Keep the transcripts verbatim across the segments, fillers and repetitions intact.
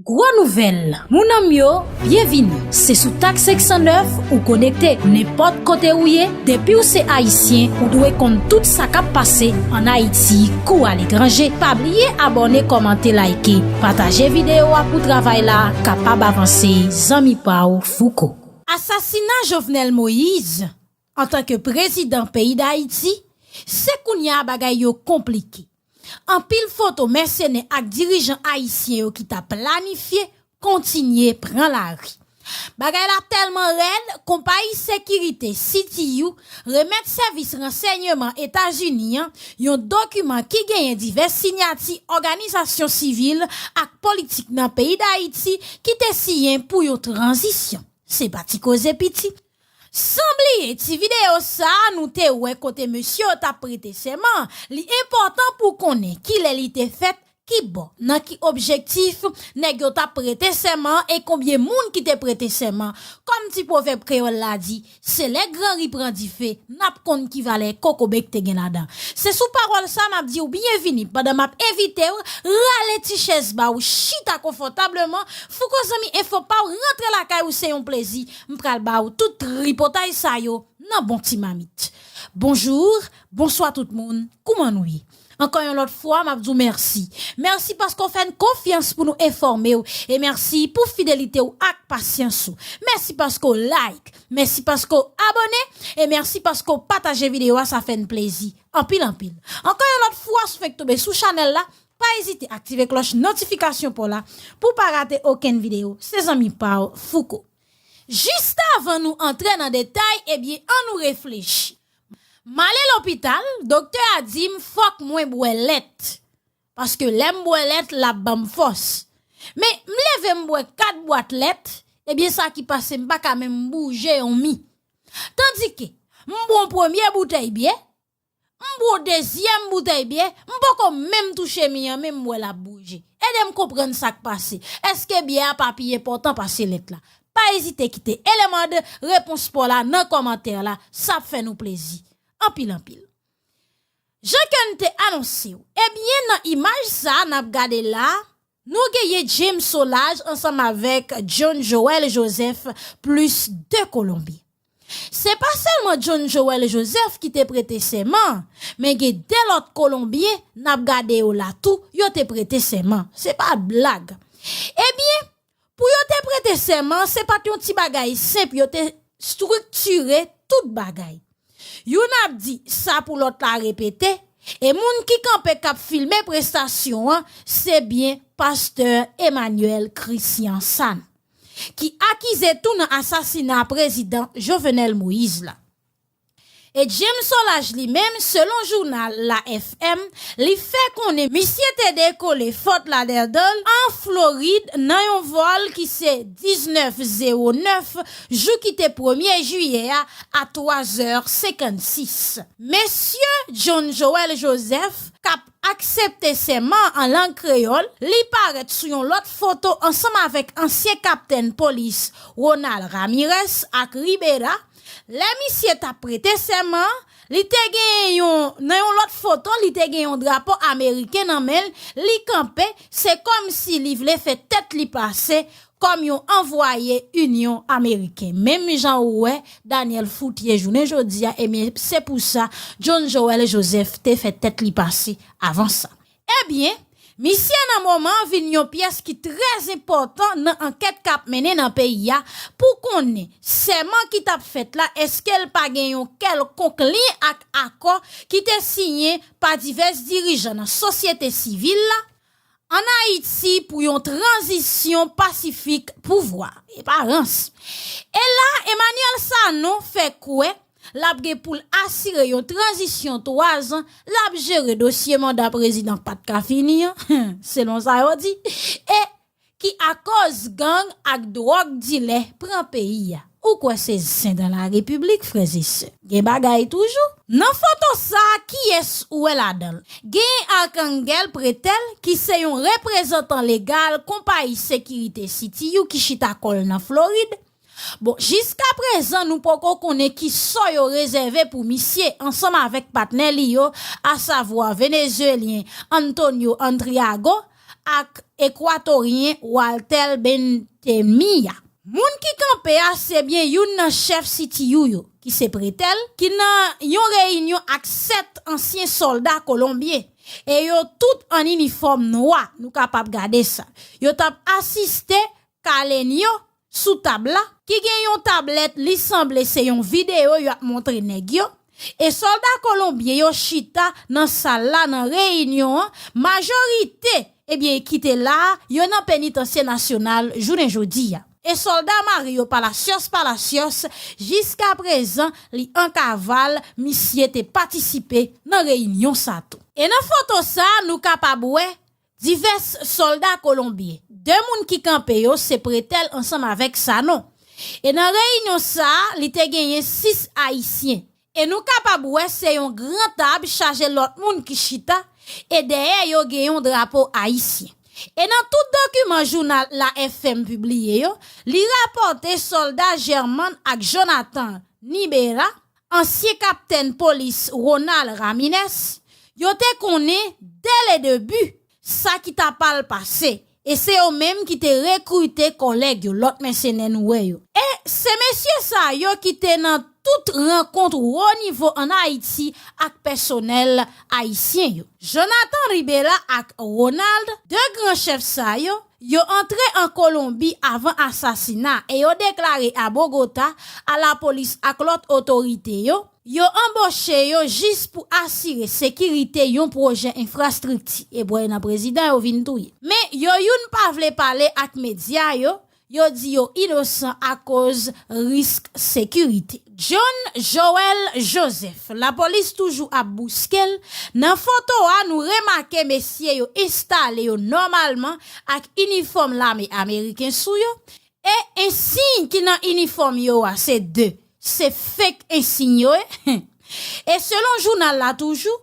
Gwo nouvèl, moun an m yo, byenvini. Se sou Tak senk san nèf ou konekte. Nenpòt kote ou ye, depi w se Ayisyen, ou dwe konn tout sa k ap pase ann Ayiti kou aletranje. Pa bliye abòne, kòmante, like, pataje videyo a pou travay la kapab avanse. Zanmi pa w, Fouco. Asasina Jovenel Moïse, antanke prezidan peyi Dayiti, se kounye a bagay yo konplike. Anpil foto mèsenè ak dirijan ayisyen yo ki ta planifye kontinye pran lari. Bagay la tèlman rèd, konpayi sekirite C T U remèt sèvis ransèyman Etazini an yon dokiman ki genyen divès siyati òganizasyon sivil ak politik nan peyi Dayiti ki te siyen pou yon tranzisyon. Se pa ti koze piti. San bliye ti videyo sa a nou te wè kote mesye yo t ap prete sèman, li enpòtan pou w konnen kilè li te fèt, ki bò, nan ki objektif nèg yo t ap prete sèman e konbyen moun ki te prete sèman. Kòm ti pwovèb kreyòl la di, se lè granri pran dife, n ap konn ki valè kokobe k te gen ladan. Se sou pawòl sa a n ap di w byenvini pandan m ap envite w rale ti chèz ba w, chita konfòtableman, Fouco zanmi enfo pa w rantre lakay ou, se yon plezi. M pral ba w tout tripotay sa yo nan bon ti mamit. Bonjou, bonswa tout moun, kouman nou ye? Ankò yon lòt fwa, m ap di w mèsi. Mèsi paske w fè n konfyans pou nou enfòme w. E mèsi pou fidelite w ak pasyans ou. Mèsi paske w like, mèsi paske w abòne, e mèsi paske w pataje videyo a, sa fè n plezi. Anpil, anpil. Ankò yon lòt fwa, si w fèk tonbe sou chanèl la, pa ezite aktive klòch notifikasyon pa w la pou w pa rate okenn videyo. Se zanmi pa w, Fouco. Jis avan nou antre nan detay, ebyen, ann nou reflechi. M ale lopital, doktè a di m fòk mwen bwè lèt. Paske lè m bwè lèt, l ap ban m fòs. Men, m leve m bwè kat bwat lèt, ebyen, sa ki pase, m pa ka menm bouje yon mi. Tandike, m bwè yon premye boutèy byè, m bwè yon dezyèm boutèy byè, m poko menm touche mi an, men m wè l ap bouje. Ede m konprann sa k pase. Èske byè a pa pi enpòtan pase lèt la? Pa ezite kite eleman de repons pa w la nan kòmantè la, sa ap fè nou plezi. Anpil, anpil. Jan ke n te anonse w, ebyen, nan imaj sa a n ap gade la a, nou genyen James Solages ansanm avèk John Joël Joseph plis de Kolonbyen. Se pa sèlman John Joël Joseph ki te prete sèman, men gen de lòt Kolonbyen n ap gade yo la tou, yo te prete sèman. Se pa blag. Ebyen, pou yo te prete sèman, se pa t yon ti bagay senp, yo te estriktire tout bagay. Youn ap di sa pou lòt la repete, e moun ki kanpe k ap filme prestasyon an, se byen pastè Emmanuel Christian Sanon, ki akize tou nan asasina prezidan Jovenel Moïse la. E James Solages li menm, selon jounal La F M, li fè konnen misye te dekole Fort Lauderdale an Florid nan yon vòl ki se diznèf zewo nèf, jou ki te premye jiyè a, a twa zè senkannsis. Mesye John Joël Joseph, k ap aksepte sèman an lang kreyòl, li parèt sou yon lòt foto ansanm avèk ansyen kaptèn polis Ronald Ramirez ak Rivera. Lè misye t ap prete sèman, li te gen yon, nan yon lòt foto, li te gen yon drapo ameriken nan men l, li kanpe, se kòmsi li vle fè tèt li pase kòm yon anvwaye Inyon Ameriken. Menm jan ou wè Daniel Foot ye jounen jodi a, ebyen, se pou sa John Joël Joseph te fè tèt li pase avan sa. Ebyen, misye nan moman an vin yon pyès ki trè enpòtan nan ankèt k ap mennen nan peyi a pou konnen sèman ki t ap fèt la, èske l pa gen yon kèlkonk lyen ak akò ki te siyen pa divès dirijan nan sosyete sivil la ann Ayiti pou yon tranzisyon pasifik pouvwa. E pa rans. E la, Emmanuel Sanon fè kwè l ap gen pou l asire yon tranzisyon twa zan, l ap jere dosye manda prezidan k pa t ka fini an, selon sa yo di, e ki akoz gang ak dwòg dilè pran peyi a. Ou kwè se zen dan la repiblik, frè e sè? Gen bagay toujou. Nan foto sa a, kiyès ou wè ladan l? Genyen Arcangel Pretel, ki se yon reprezantan legal konpayi sekirite C T U ki chita kò l nan Florid. Bon, jiskaprezan, nou poko konnen ki sò yo rezève pou misye ansanm avèk patnè li yo, asavwa Venezuelyen Antonio Antriago ak Ekwatoryen Walter Bentemilla. Moun ki kanpe a se byen youn nan chèf C T U yo, ki se Pretel, ki nan yon reyinyon ak sèt ansyen sòlda kolonbyen, e yo tout an inifòm nwa, nou kapab gade sa. Yo t ap asiste Kalenyo sou tab la, ki gen yon tablèt, li sanble se yon videyo y ap montre nèg yo. E sòlda kolonbyen yo chita nan sal la, nan reyinyon an, majorite, ebyen, ki te la a, yo nan penitansye nasyonal jounen jodi a. E sòlda mare yo Palacios, Palacios, jiskaprezan, li an kaval, misye te patisipe nan reyinyon sa tou. E nan foto sa, nou kapab wè divès sòlda kolonbyen. De moun ki kanpe yo se Pretel ansanm avèk Sanon. E nan reyinyon sa a, li te genyen sis Ayisyen. E nou kapab wè se yon gran tab chaje lòt moun ki chita, e dèyè yo gen yon drapo ayisyen. E nan tout dokiman jounal La F M pibliye yo, li rapòte sòlda German ak Jonathan Nibera, ansyen kaptèn polis Ronald Ramirez, yo te konnen dè le debi sa ki ta pral pase, e se yo menm ki te rekrite kòlèg yo, lòt mèsenè nou wè yo. E se mesye sa yo ki te nan tout rankont wo nivo ann Ayiti ak pèsonèl ayisyen yo. Jonathan Ribera ak Ronald, de gran chèf sa yo, yo antre an Kolonbi avan asasina e yo deklare a Bogota, a lapolis ak lòt otorite yo, yo anboche yo jis pou asire sekirite yon pwojè enfrastrikti. E bwè nan prezidan yo vin touye. Men yo youn pa vle pale ak medya yo, yo di yo inosan akoz risk sekirite. John Joël Joseph, lapolis toujou ap bouske l. Nan foto a, nou remake mesye yo enstale yo nòmalman ak inifòm lame ameriken sou yo. E ensiy ki nan inifòm yo a, se de. Se fake ensiy yo ye. E selon jounal la toujou,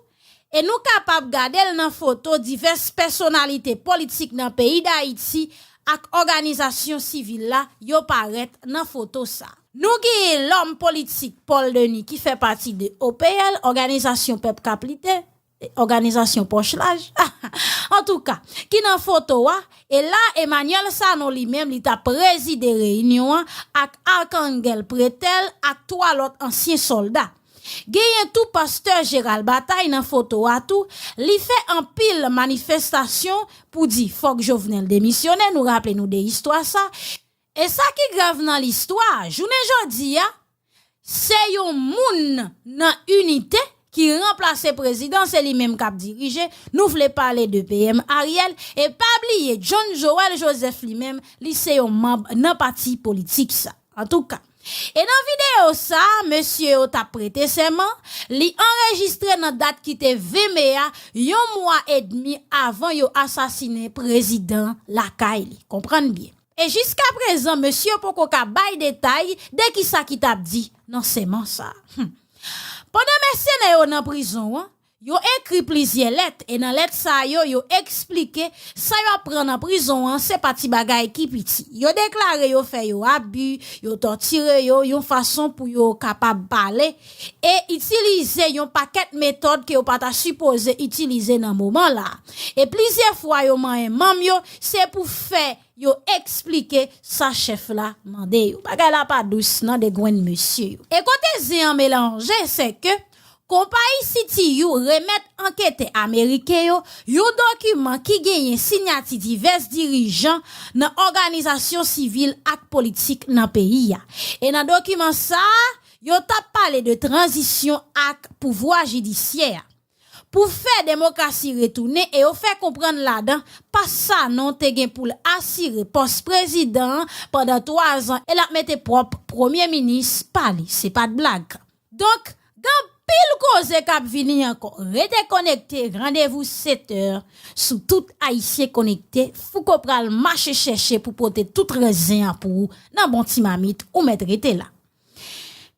e nou kapab gade l nan foto divès pèsonalite politik nan peyi Dayiti ak òganizasyon sivil la, yo parèt nan foto sa. Nou gen lòm politik Paul Denis ki fè pati de O P L, Òganizasyon Pèp k ap lite, òganizasyon pòch laj, antouka, ki nan foto a, e la Emmanuel Sanon li menm li t ap prezide reyinyon an ak Arcangel Pretel ak twa lòt ansyen sòlda. Genyen tou pastè Gérald Bataille nan foto a tou, li fè anpil manifestasyon pou di fòk Jovenel demisyonnen, nou raple nou de istwa sa. E sa ki grav nan listwa, jounen jodi a, se yon moun nan inite ki ranplase prezidan, se li menm k ap dirije, nou vle pale de P M Ariel, e pa bliye John Joël Joseph li menm, li se yon manm nan pati politik sa. Antouka, e nan videyo sa, mesye yo t ap prete sèman, li anrejistre nan dat ki te ven me a, yon mwa edmi avan yo asasinen prezidan lakay li. Konprann byen. E jiskaprezan, mesye yo poko ka bay detay de kisa ki t ap di nan sèman sa. Hmm. Pandan mèsenè yo nan prizon an, yo ekri plizyè lèt, e nan lèt sa yo, yo eksplike sa yo ap pran nan prizon an, se pa ti bagay ki piti. Yo deklare yo fè yo abi, yo tòtire yo, yon fason pou yo kapab pale, e itilize yon pakèt metòd ke yo pa ta sipoze itilize nan moman la. E plizyè fwa yo manyen manm yo, se pou fè yo eksplike sa chèf la mande yo. Bagay la pa dous nan de grenn mesye yo. E kote zen an melanje, se ke konpayi C T U remèt anketè ameriken yo yon dokiman ki genyen siyati divès dirijan nan òganizasyon sivil ak politik nan peyi a. E nan dokiman sa a, yo t ap pale de tranzisyon ak pouvwa jidisyè a. Pou fè demokrasi retounen e yo fè konprann ladan, Pas Sanon te gen pou l asire pòs prezidan an pandan twa zan e l ap mete pwòp premye minis pa li. Se pa t blag. Donk, gen anpil koze k ap vini ankò. Rete konekte, randevou sèt è sou Tout Ayisyen Konekte. Fouco pral mache chèche pou pote tout rès zen an pou ou nan bon ti mamit, ou mèt rete la.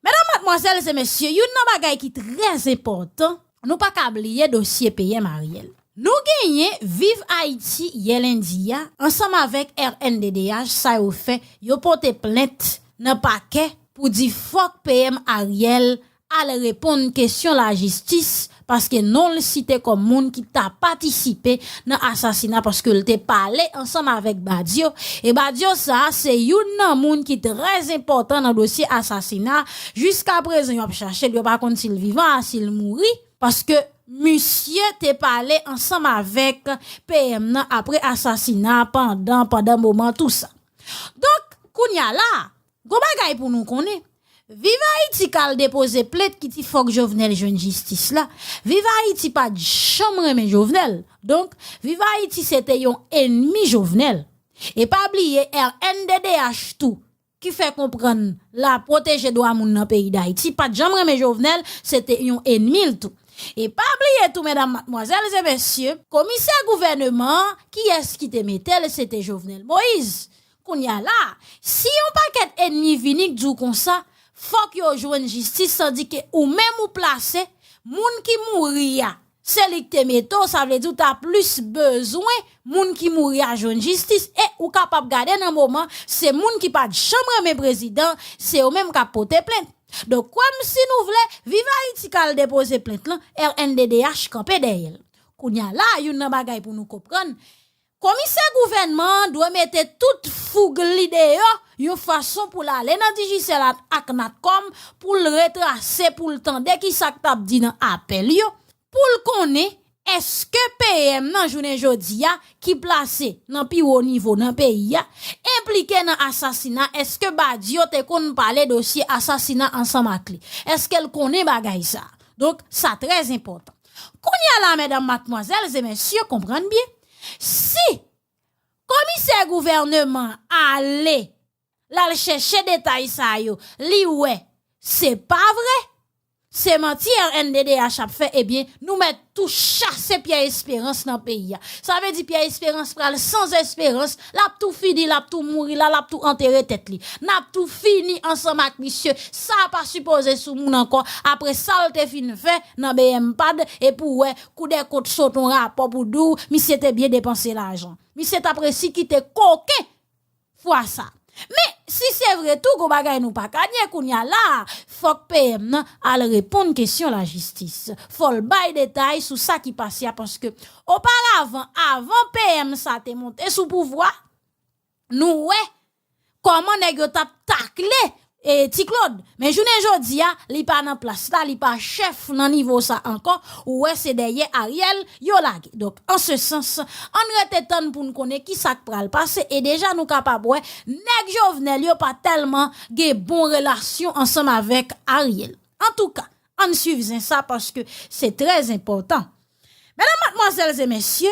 Medam, madmwazèl e mesye, youn nan bagay ki trè enpòtan, nou pa ka bliye dosye P M Ariel. Nou genyen Viv Ayiti yè lendi a, ansanm avèk R N D D H, sa yo fè, yo pote plent nan pakè pou di fòk P M Ariel al reponn kesyon lajistis paske non l site kòm moun ki ta patisipe nan asasina, paske l te pale ansanm avèk Badio. E Badio sa a se youn nan moun ki trè enpòtan nan dosye asasina. Jiska prezan, yo ap chache l, yo pa konn si l vivan a si l mouri, paske misye te pale ansanm avèk P M nan apre asasina, pandan, pandan moman tou sa. Donk, kounye a la, gon bagay pou nou konnen. Viv Ayiti k al depoze plent ki di fòk Jovenel jwenn jistis la. Viv Ayiti pa t janm renmen Jovenel. Donk, Viv Ayiti se te yon enmi Jovenel. E pa bliye R N D D H tou, ki fè konprann l ap pwoteje dwa moun nan peyi Dayiti, pa t janm renmen Jovenel, se te yon enmi l tou. E pa bliye tou, medam, madmwazèl e mesye, komisè gouvèneman an, kiyès ki te mete l? Se te Jovenel Moïse. Kounye a la, si yon pakèt enmi vini k di w konsa, fòk yo jwenn jistis, tandike ou menm ou plase, moun ki mouri a, se li k te mete w, sa vle di w ta plis bezwen moun ki mouri a jwenn jistis. E ou kapab gade nan moman, se moun ki pa t janm renmen prezidan, se yo menm k ap pote plent. Donk, kwè m si nou vle, Viv Ayiti k al depoze plent lan, R N D D H kanpe dèyè l. Kounye a la, youn nan bagay pou nou konprann, komisè gouvènman an dwe mete tout foug li deyò, yon fason pou l ale nan Digicel ak, ak Natcom, pou l retrase, pou l tande ki sa k t ap di nan apèl yo, pou l konnen èske P M nan jounen jodi a, ki plase nan pi wo nivo nan peyi a, enplike nan asasina, èske Badio te konn pale dosye asasina ansanm ak li? Èske l konnen bagay sa a? Donk, sa trè enpòtan. Kounye a la, medam, madmwazèl e mesye, konprann byen. Si komisè gouvèneman ale, l al chèche detay sa yo, li wè se pa vre, se manti R N D D H ap fè, ebyen, nou mèt tou chase Pyè Esperans nan peyi a. Sa vle di Pyè Esperans pral san esperans, l ap tou fini, l ap tou mouri la, l ap tou antere tèt li. N ap tou fini ansanm ak misye. Sa pa sipoze sou moun ankò, apre sa l te fin fè nan B M pad, epi w wè Cour des comptes sot yon rapò pou di w misye te byen depanse lajan. Misye t ap resi kite koken fwa sa. Men, si se vre tou, gon bagay nou pa ka nye kounye a la, fòk P M nan al reponn kesyon lajistis. Fò l bay detay sou sa ki pase a, paske oparavan, avan P M sa te monte sou pouvwa, nou wè kòman nèg yo t ap takle, e, Ti Claude. Men jounen jodi a, li pa nan plas la, li pa chèf nan nivo sa ankò. Ou wè se dèyè Ariel yo lage. Donk, an se sans, ann rete tann pou n konnen ki sa k pral pase. E deja nou kapab wè, nèg Jovenel yo pa tèlman gen bon relasyon ansanm avèk Ariel. Antouka, ann swiv zen sa paske se trè enpòtan. Medam, madmwazèl e mesye,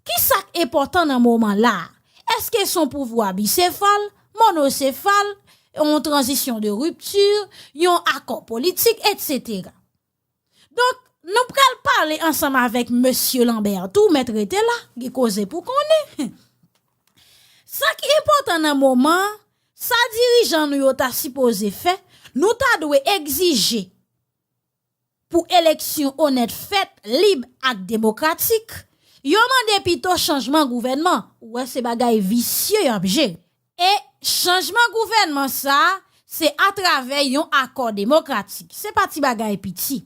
ki sa k enpòtan nan moman la a? Èske se yon pouvwa bisefal, monosefal, yon tranzisyon de ripti, yon akò politik, etsetera? Donk, nou pral pale ansanm avèk mesye Lambert tou, mèt rete la, gen koze pou konnen. Sa ki enpòtan nan moman an, sa dirijan nou yo ta sipoze fè, nou ta dwe egzije pou eleksyon onèt fèt, lib ak demokratik, yo mande pito chanjman gouvènman. Ou wè se bagay visye y ap jere. E chanjman gouvènman sa a, se atravè yon akò demokratik. Se pa ti bagay piti.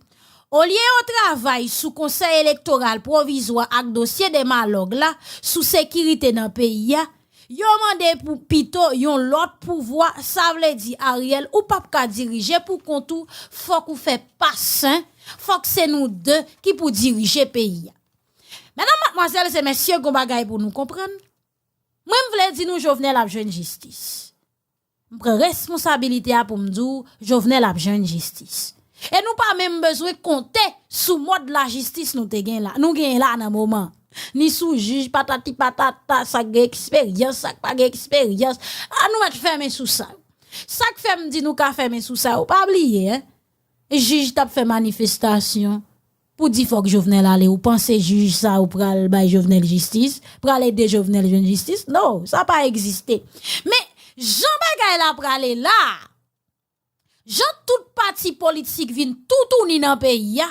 Olye yo travay sou Konsèy Elektoral Pwovizwa ak dosye demalòg la sou sekirite nan peyi a, yo mande pou pito yon lòt pouvwa, sa vle di Ariel, ou p ap ka dirije pou kont ou, fòk ou fè pas, en. Fòk se nou de ki pou dirije peyi a. Medam, madmwazèl e mesye, gon bagay pou nou konprann. Mwen, m vle di nou Jovenel ap jwenn jistis. M pran responsabilite a pou m di w, Jovenel ap jwenn jistis. E nou pa menm bezwen konte sou mòd lajistis nou te gen la, nou genyen la nan moman. Ni sou jij, patati patata, sa k gen eksperyans, sa k pa gen eksperyans. A, nou mèt fèmen sou sa yo. Sa k fè m di nou ka fèmen sou sa yo, pa bliye, en. Jij t ap fè manifestasyon pou di fòk Jovenel ale. Ou panse jij sa yo pral bay Jovenel jistis, pral ede Jovenel jwenn jistis? No, sa pa egziste. Men, jan bagay la prale la a, jan tout pati politik vin toutouni nan peyi a,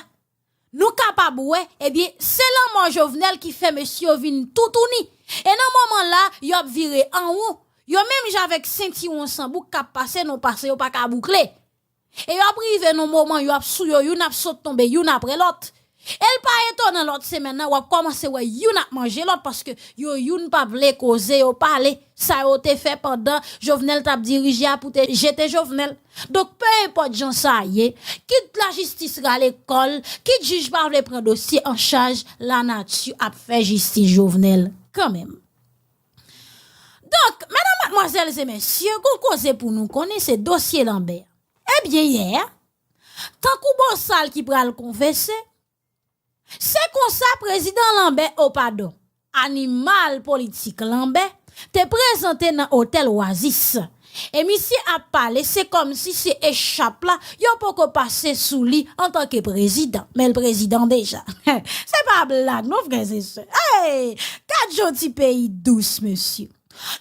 nou kapab wè, ebyen, se lanmò Jovenel ki fè mesye yo vin toutouni. E nan moman la, y ap vire anwo. Yo menm jan avèk sentiwon san bouk k ap pase, non pase yo pa ka boukle. E y ap rive nan moman, y ap sou yo, youn ap sot tonbe, youn apre lòt. E l pa etonan lòt semèn nan, w ap kòmanse wè youn ap manje lòt paske yo youn pa vle koze, yo pale. Sa yo te fè pandan Jovenel t ap dirije a pou te jete Jovenel. Donk, pe enpòt jan sa ye, kit lajistis rale kò l, kit jij pa vle pran dosye an chaj, lanati ap fè jistis Jovenel kanmenm. Donk, medam, madmwazèl e mesye, gon koze pou nou konnen, se dosye Lanbè. Ebyen, yè, tankou bosal ki pral konfese, se konsa prezidan Lanbè, o padon, animal politik Lanbè, te prezante nan otèl Oasis. E misye ap pale, se kòmsi se echap la, yo poko pase sou li antanke prezidan. Men l prezidan deja. Se pa blag, non, frè e sè. Hey! Gad jan ti peyi dous, mesye.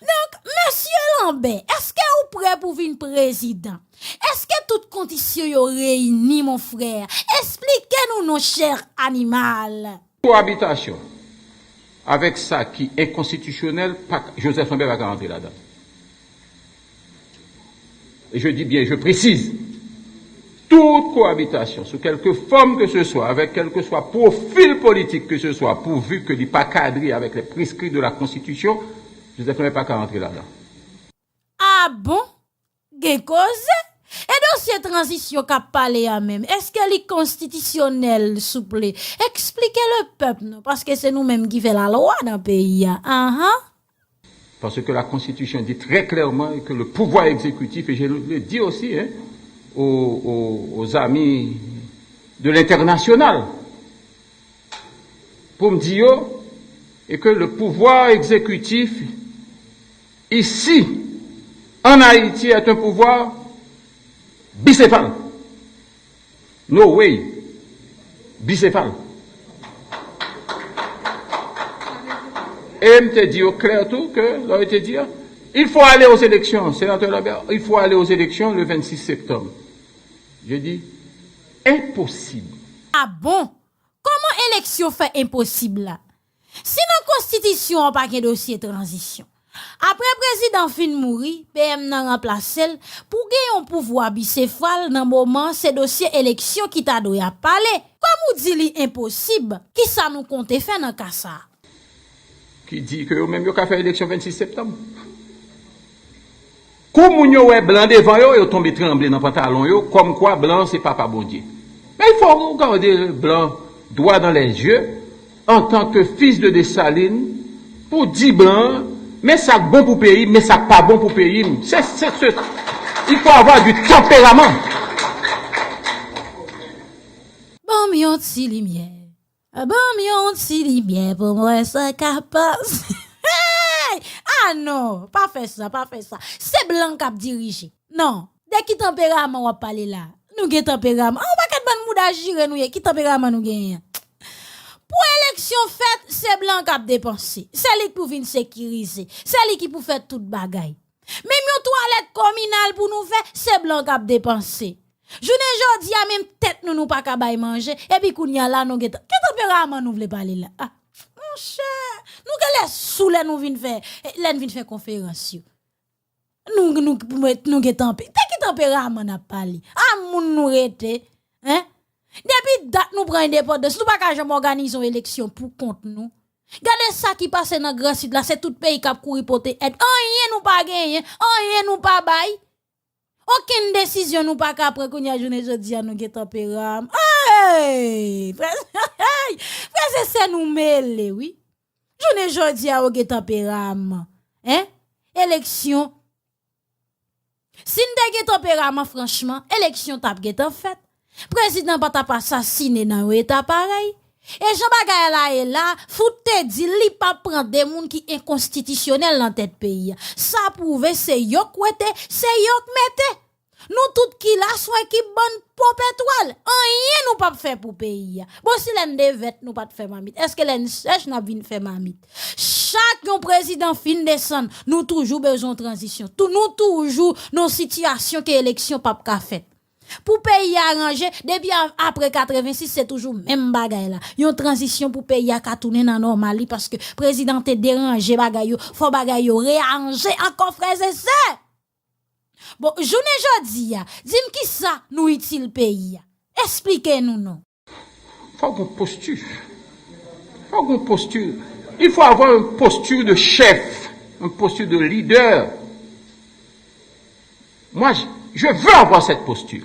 Donk, mesye Lanbè, èske ou prè pou vin prezidan? Èske tout kondisyon yo reyini, mon frè? Esplike nou non, chè animal. Koabitasyon avèk sa ki enkonstitisyonèl, pa, Joseph Lambert pa ka rantre ladan. Et je dis bien, je précise, toute cohabitation, sous quelque forme que ce soit, avec quel que soit profil politique que ce soit, pourvu que li pa kadre avec les prescrits de la Constitution, Joseph Lambert pa ka rantre ladan. Ah bon? Gen koze? E dosye tranzisyon k ap pale a menm, èske li konstitisyonèl, souple? Eksplike lepèp non, paske se nou menm ki fè lalwa nan peyi a. Anhan. Parce que la Constitution dit très clairement que le pouvoir exécutif, et je le dis aussi, hein, aux, aux, aux amis de l'international, pour me dire que le pouvoir exécutif ici, en Haïti, est un pouvoir bicéphale. No way. Bicéphale. E m te di yo klè tou ke lè yo te di, il faut aller aux élections, Sénateur Lambert, il faut aller aux élections le vingt-six septembre. Je dis, impossible. Ah bon? Kòman eleksyon fè enposib la? Si nan konstitisyon an pa gen dosye tranzisyon, apre prezidan fin mouri, P M nan ranplase l, pou gen yon pouvwa bisefal nan moman an se dosye eleksyon ki ta dwe ap pale. Kòm ou di li enposib, kisa nou konte fè nan ka sa a? Ki di ke yo menm yo ka fè eleksyon vennsis septanm. Kou moun yo wè blan devan yo, yo tonbe tranble nan pantalon yo, kòmkwa blan se papa Bondye. Men il faut regarder blanc droit dans les yeux, en tant que fils de Dessalines, pou di blan, men sa k bon pou peyi m, men sa k pa bon pou peyi m. Se, se, se, il faut avoir du tempérament. Ban m yon ti limyè. Ban m yon ti limyè pou m wè sa k ap pase. Hey! Ah non, pa fè sa, pa fè sa. Se blan k ap dirije. Non, de ki tanperaman w ap pale la? Nou gen tanperaman. Ah, yon pakèt bann mouda jire nou ye. Ki tanperaman nou genyen an? Pou eleksyon fèt, se blan k ap depanse. Se li k pou vin sekirize. Se li ki pou fè tout bagay. Menm yon twalèt kominal pou nou fè, se blan k ap depanse. Jounen jodi a, menm tèt nou, nou pa ka bay manje. Epi kounye a la, nou gen tan-, ki tanperaman nou vle pale la? Ah, monchè, nou genlè sou lè nou vin fè, lè n vin fè konferans yo. Nou, nou, nou gen tanpe-, te ki tanperaman n ap pale? A moun nou rete, en? Depi dat nou pran endepandans, nou pa ka janm òganize yon eleksyon pou kont nou. Gade sa ki pase nan Gran Sid la, se tout peyi k ap kouri pote èd. Anyen nou pa genyen, anyen nou pa bay. Okenn desizyon nou pa ka pran kounye a jounen jodi a nou gen tanperaman. Hey! Frè, hey! Frè e sè nou mele, wi. Jounen jodi a yo gen tanperaman. En? Eleksyon. Si n te gen tanperaman, franchman, eleksyon t ap gentan fèt. Prezidan pa t ap asasine nan yon eta parèy. E jan bagay la ye la, Fout te di l li p ap pran de moun ki enkonstitisyonèl nan tèt peyi a. Sa pwouve se yo k wete, se yo k mete. Nou tout ki la se yon ekip bann popetwal. Anyen nou p ap fè pou peyi a. Bon, si lè n devèt nou pa t fè mamit, èske lè n sèch n ap vin fè mamit? Chak yon prezidan fin desann, nou toujou bezwen yon tranzisyon. Tou-, nou toujou nan yon sitiyasyon ke eleksyon p ap ka fèt. Pou peyi a ranje, depi a-, apre katrevensis, se toujou menm bagay la. Yon tranzisyon pou peyi a ka tounen nan nòmal li, paske prezidan te deranje bagay yo, fò bagay yo reyanje ankò, frè e sè. Bon, jounen jodi a, di m kisa nou itil peyi a? Esplike nou non. Faut qu'on posture. Faut qu'on posture. Il faut avoir une posture de chef, une posture de leader. Moi, je veux avoir cette posture.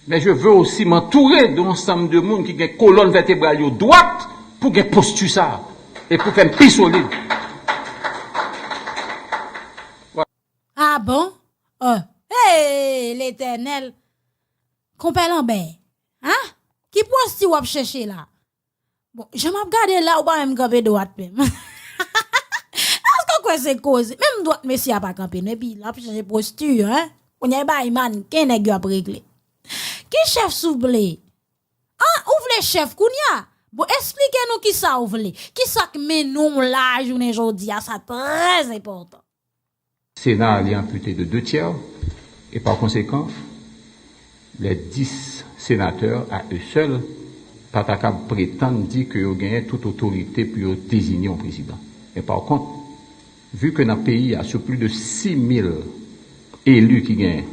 Mais je veux aussi m'entourer d'un ensemble de monde qui gen kolòn vètebral yo dwat pou gen posture ça et pour faire pi solide. Ah bon? Oh. Hey, Letènèl! Konpè Lanbè, hein? Ki pwosti w ap chèche la? Bon, jan m ap gade la, ou pa menm kanpe dwat menm. Èske w kwè se koze? Menm dwat mesye a pa kanpe non, epi l ap chèche pwosti, hein? Kounye a e bagay mannken nèg yo ap regle. Ki chèf souple? An, ou vle chèf kounye a? Bon, esplike nou kisa ou vle. Kisa k mennen w la jounen jodi a, sa trè enpòtan. Sénat a li anpite de deux tiers, et par conséquent, les dix sénateurs à eux seuls pa ta kab pretann di ke yo genyen tout otorite pou yo deziye yon prezidan. Men pa kont, vu que nan peyi a, sou plis de sis mil eli ki genyen,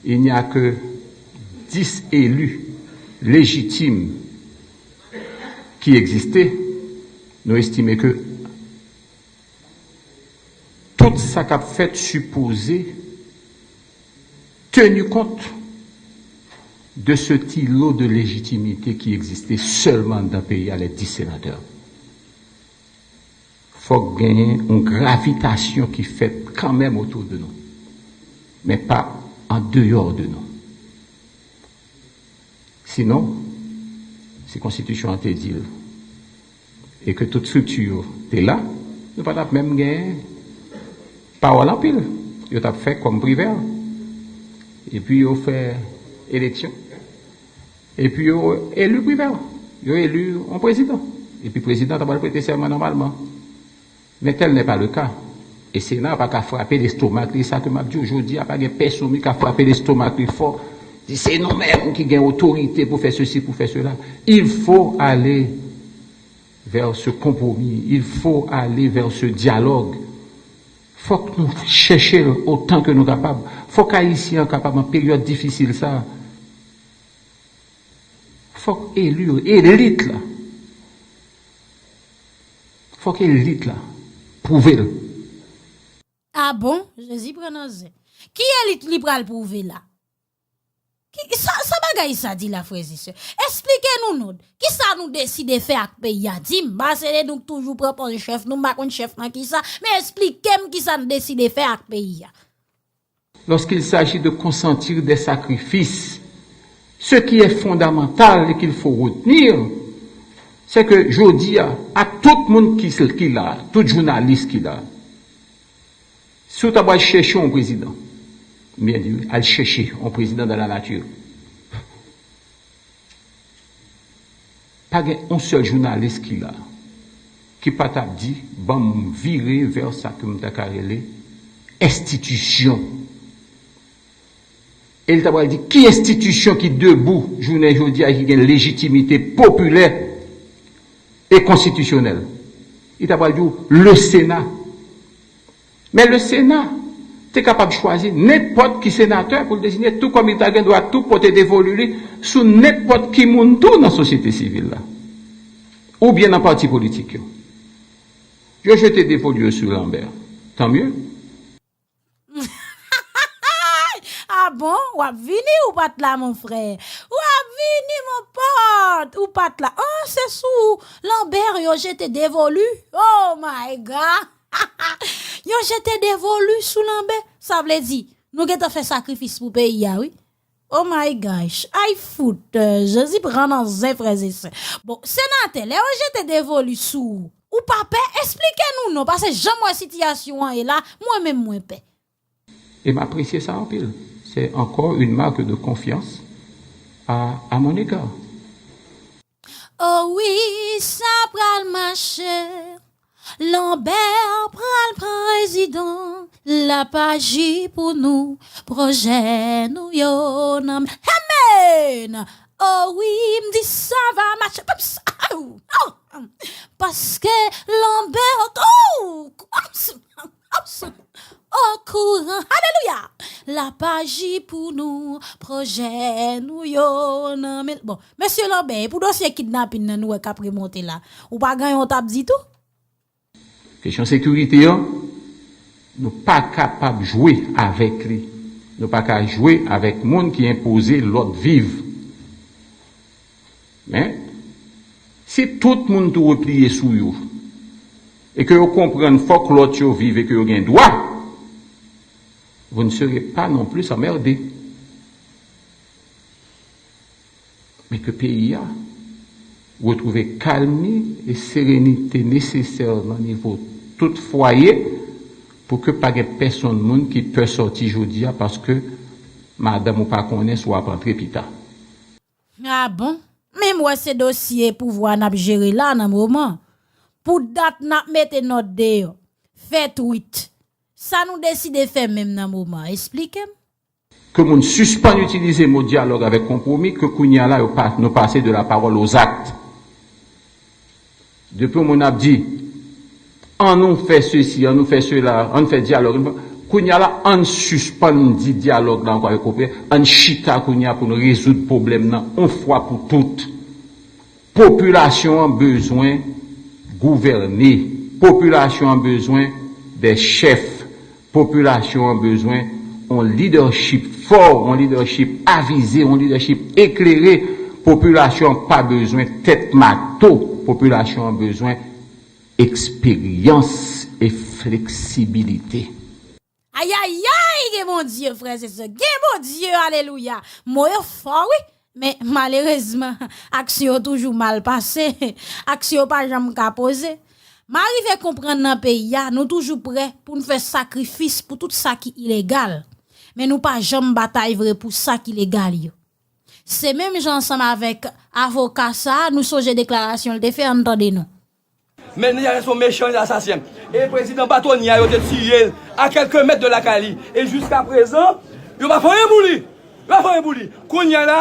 il n'y a que dix eli lejitim ki egziste, nou estime ke tout sa k ap fèt sipoze tenu kont de ce ti lot de légitimité ki egziste sèlman anndan peyi a, les dix sénateurs. Fòk genyen yon gravitasyon ki fèt kanmenm otou de nou, men pa andeyò de nou. Sinon, si konstitisyon an te di l, e ke tout estrikti yo te la, nou pa t ap menm gen pawòl anpil. Yo t ap fè kòm Privè. Epi yo fè eleksyon. Epi yo eli Privè. Yo eli yon prezidan. Epi prezidan ta pral prete sèman nòmalman. Men tel n'est pas le cas. E Sena pa ka frape lestomak li, sa ke m ap di w jodi a, pa gen pèsonn ki ka frape lestomak li fò, di se nou menm ki gen otorite pou fè sesi, pou fè sela. Il faut aller vers ce compromis, il faut aller vers ce dialogue. Fòk nou chèche l otan ke nou kapab. Fòk Ayisyen an kapab an peryòd difisil sa. Fòk eli yo, elit la. Fòk elit la pwouve l. Ah bon? Jezi pran nan zen. Ki elit li pral pwouve la? Ki, sa, sa bagay sa di la, frè e sè? Esplike nou non. Kisa nou deside fè ak peyi a? Di m, paske nou toujou pran pòz chèf, nou m pa konn chèf nan kisa, men esplike m kisa n deside fè ak peyi a. Lorsqu'il s'agit de consentir des sacrifices, ce qui est fondamental et qu'il faut retenir, c'est que jodi a, ak tout moun ki, ki la, tout jounalis ki la, si w ta pral chèche yon prezidan, m byen di wi, al chèche yon prezidan dans la nature. Pa gen yon sèl jounalis ki la ki pa t ap di, ban m vire vè sa ke m ta ka rele enstitisyon. E l ta pral di ki enstitisyon ki debou jounen jodi a, ki gen lejitimite popilè e konstitisyonèl. Li ta pral di w le Sena. Men le Sena te kapab chwazi nenpòt ki senatè pou l deziye, tou kòm li ta gen dwa tou pote devolu li sou nenpòt ki moun tou nan sosyete sivil la, oubyen nan pati politik yo. Yo jete devolu yo sou Lambert. Tant mieux. Ah bon? W ap vini ou pa t la, mon frè? W ap vini, mon pòt? Ou pa t la. Ah, se sou Lambert yo jete devolu? Oh my God! Yo jete devolu sou Lambert. Sa vle di, nou gentan fè sakrifis pou peyi a, wi. Oh my gosh. Ay fout, euh, Jezi pran nan zen, frè e sè. Bon, senatè, lè yo jete devolu sou ou, ou pa pè? Esplike nou non, paske jan m wè sitiyasyon an ye la, mwen menm mwen pè. E m apresye sa anpil. C'est encore une marque de confiance à, à mon égard. Oh wi, sa pral mache. Lambert pral prezidan. L ap aji pou nou. Pwojè nou yo nan men. Amen! Oh wi, m di sa va mache. Paske Lambert, oh, okouran. Alelouya! L ap aji pou nou, pwojè nou yo nan men l. Bon, mesye Lanbè, e pou dosye kidnapin nan nou wè k ap remonte la, ou pa gen yon t ap di tou? Kesyon sekirite an, nou pa kapab jwe avèk li. Nou pa ka jwe avèk moun ki enpoze lòd viv. Men, si tout moun tou repliye sou yo, e ke yo konprann fòk lòt yo viv e ke yo gen dwa, vous ne serez pas non plus emmerdés. Men ke peyi a retwouve kalm li e serenite nesesè nan nivo tout fwaye pou ke pa gen pèsonn moun ki pè sòti jodi a paske madanm ou pa konnen si w ap antre pita. A bon? Men m wè se dosye pouvwa n ap jere la nan moman. Pou dat n ap mete nòt deyò, fè twit. Sa nou deside fè menm nan moman? Esplike m. Ke moun sispann itilize mo dyalòg avèk konpwomi, ke kounye a la yo pa, nou pase de la parole aux actes. Depi yon moun ap di, ann nou fè sesi, ann nou fè sela, ann fè dyalòg, kounye a la, ann sispann di dyalòg la ankò avèk konpwomi, ann chita kounye a pou nou rezoud pwoblèm nan yon fwa pou tout. Popilasyon an bezwen gouvène. Popilasyon an bezwen de chèf. Popilasyon an bezwen yon lidèchip fò, yon lidèchip avize, yon lidèchip eklere. Popilasyon an pa bezwen tèt mato. Popilasyon an bezwen eksperyans e fleksibilite. Ayayay, gen Bondye, frè e sè, gen Bondye, alelouya. Mo yo fò, wi. Men, malerezman, aksyon yo toujou mal pase. Aksyon yo pa janm ka poze. M arive konprann nan peyi a, nou toujou prè pou n fè sakrifis pou tout sa ki ilegal. Men nou pa janm batay vre pou sa ki legal yo. Se menm jan ansanm avèk avoka sa a, nou sonje deklarasyon l te fè, ann tande non. Men nèg la se yon mechan, yon asasen. E prezidan Batonye a, yo te tiye l a kèlke mèt de lakay li. E jiska prezan, yo pa fè anyen pou li. Yo pa fè anyen pou li. Kounye a la,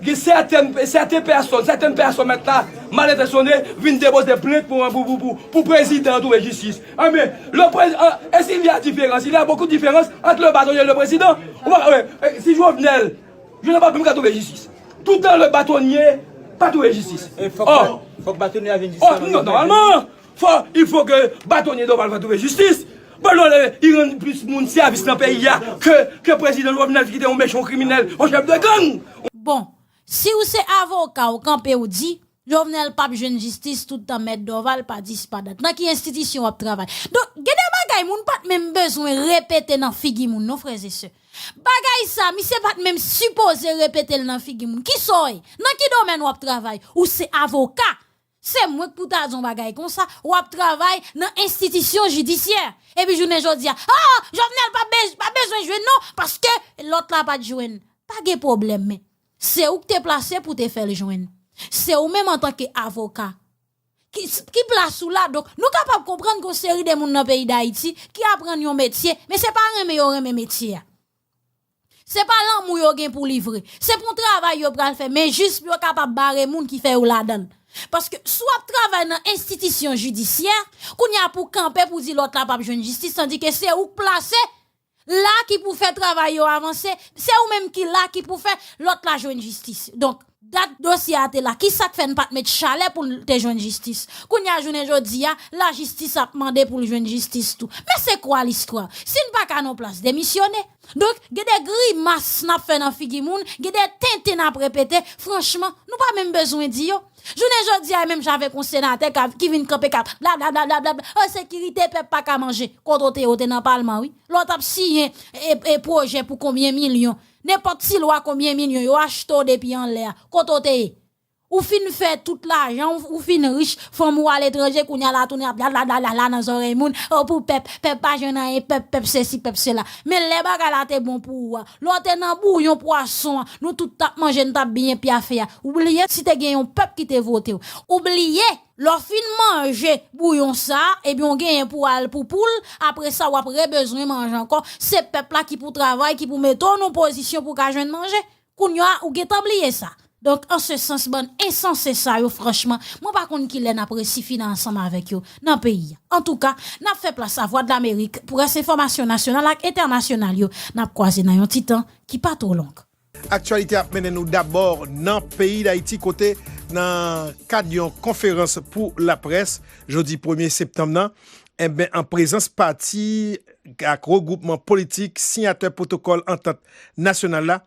gen sèten, sèten pèsòn, sèten pèsòn mèt la, malentansyone, vin depoze plent pou, pou, pou, pou, pou prezidan an twouve jistis. Anben, le prez, an, est-ce qu'il y a différence? Il y a beaucoup de différence entre le bâtonnier et le président. Ou pa, wè, e, si Jovenel, Jovenel pa menm ka twouve jistis. Toutan le bâtonnier pa twouve jistis. E fòk, oh, ba-, fòk Batonye a vin jistis. Oh, non, nòmalman, fò, il faut que Batonye Dorval va twouve jistis. Bon, non, li rann plis moun sèvis nan peyi a ke, ke prezidan Jovenel ki te yon mechan, yon kriminèl, yon chèf de gang. Bon, si w se avoka, w kanpe, w di, Jovenel p ap jwenn jistis toutan mèt Dorval pa disparat. Nan ki enstitisyon w ap travay? Donk, gen de bagay moun pa t menm bezwen repete nan figi moun, non, frè e sè. Bagay sa, misye pa t menm sipoze repete l nan figi moun. Kisa w ye? Nan ki domèn w ap travay? Ou se avoka. Se mwen k pou ta di yon bagay konsa, w ap travay nan enstitisyon jidisyè. Epi jounen jodi a, ah, Jovenel pa bez-, pa bezwen jwenn non, paske lòt la pa t jwenn. Pa gen pwoblèm, men se ou k te plase pou te fè l jwenn. Se ou menm antanke avoka. Ki, ki plas ou la? Donk, nou kapab konprann gen yon seri de moun nan peyi Dayiti ki aprann yon metye, men se pa renmen yo renmen metye a. Se pa lanmou yo gen pou li vre. Se pou yon travay yo pral fè, men jis pou yo kapab bare moun ki fè yo ladan l. Paske si w ap travay nan enstitisyon jidisyè, kounye a pou w kanpe pou w di lòt la p ap jwenn jistis, tandike se ou k plase la ki pou fè travay yo avanse, se ou menm ki la ki pou fè lòt la jwenn jistis. Donk, dat dosye a te la, kisa k fè n pa t met chalè pou l te jwenn jistis? Kounye a, jounen jodi a, lajistis ap mande pou l jwenn jistis tou. Men se kwa listwa? Si n pa ka nan plas, demisyone. Donk, gen de grimas n ap fè nan figi moun, gen de tenten n ap repete, franchman, nou pa menm bezwen di yo. Jounen jodi a, e menm jan avèk yon senatè k ap, ki vin kanpe k ap bla, bla, bla, bla, bla, bla. Ensekirite, pèp pa ka manje. Kote w te ye? Ou te nan palman, wi. Lè w t ap siyen e, e pwojè pou konbyen milyon, nenpòt ti lwa konbyen milyon, yo achte w depi anlè a. Kote w te ye? Ou fin fè tout lajan, ou, ou fin rich, fanm ou aletranje, kounye a la tounen ap bla, bla, bla, bla, bla nan zòrèy moun, o, pou pèp, pèp pa jwenn anyen, pèp, pèp sesi, pèp sela. Men lè bagay la te bon pou ou a, lè w te nan bouyon pwason an, nou tout t ap manje, n t ap byen pyafe a. Ou bliye si te gen yon pèp ki te vote w. Ou bliye, lè w fin manje bouyon sa a, ebyen w genyen pou w al pou poul, apre sa w ap rebezwen manje ankò. Se pèp la ki pou travay, ki pou mete w nan pozisyon pou w ka jwenn manje. Kounye a, ou gentan bliye sa. Donk, an se sans, bann ensanse sa yo, franchman, mwen pa konn kilè n ap resi fini ansanm avèk yo nan peyi a. Antouka, n ap fè plas a Vwadlamerik pou rès enfòmasyon nasyonal ak entènasyonal yo. N ap kwaze nan yon ti tan ki pa twò long. Aktyalite ap mennen nou dabò nan peyi Dayiti, kote nan kad yon konferans pou laprès, jodi premye septanm nan, enben, an prezans pati ak regwoupman politik siyatè pwotokòl antant nasyonal la,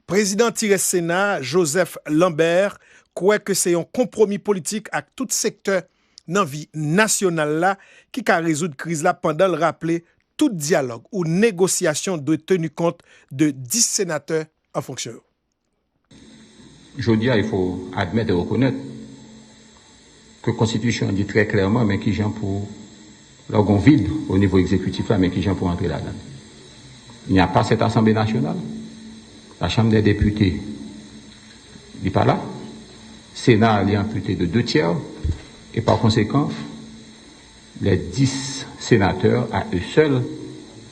prezidan tirès Sena, Joseph Lambert, kwè ke se yon konpwomi politik ak tout sektè nan vi nasyonal la ki ka rezoud kriz la, pandan l raple tout dyalòg ou negosyasyon dwe teni kont de dis senatè an fonksyon yo. Jodi a, il faut admettre et reconnaître que konstitisyon an di trè klèman men kijan pou, lè w gen yon vid o nivo egzekitif la, men kijan pou antre ladan l. Il n'y a pas cette Assemblée nationale. La Chambre des députés, li pa la. Sena a, li anpite de deux tiers. Et par conséquent, les dix sénateurs à eux seuls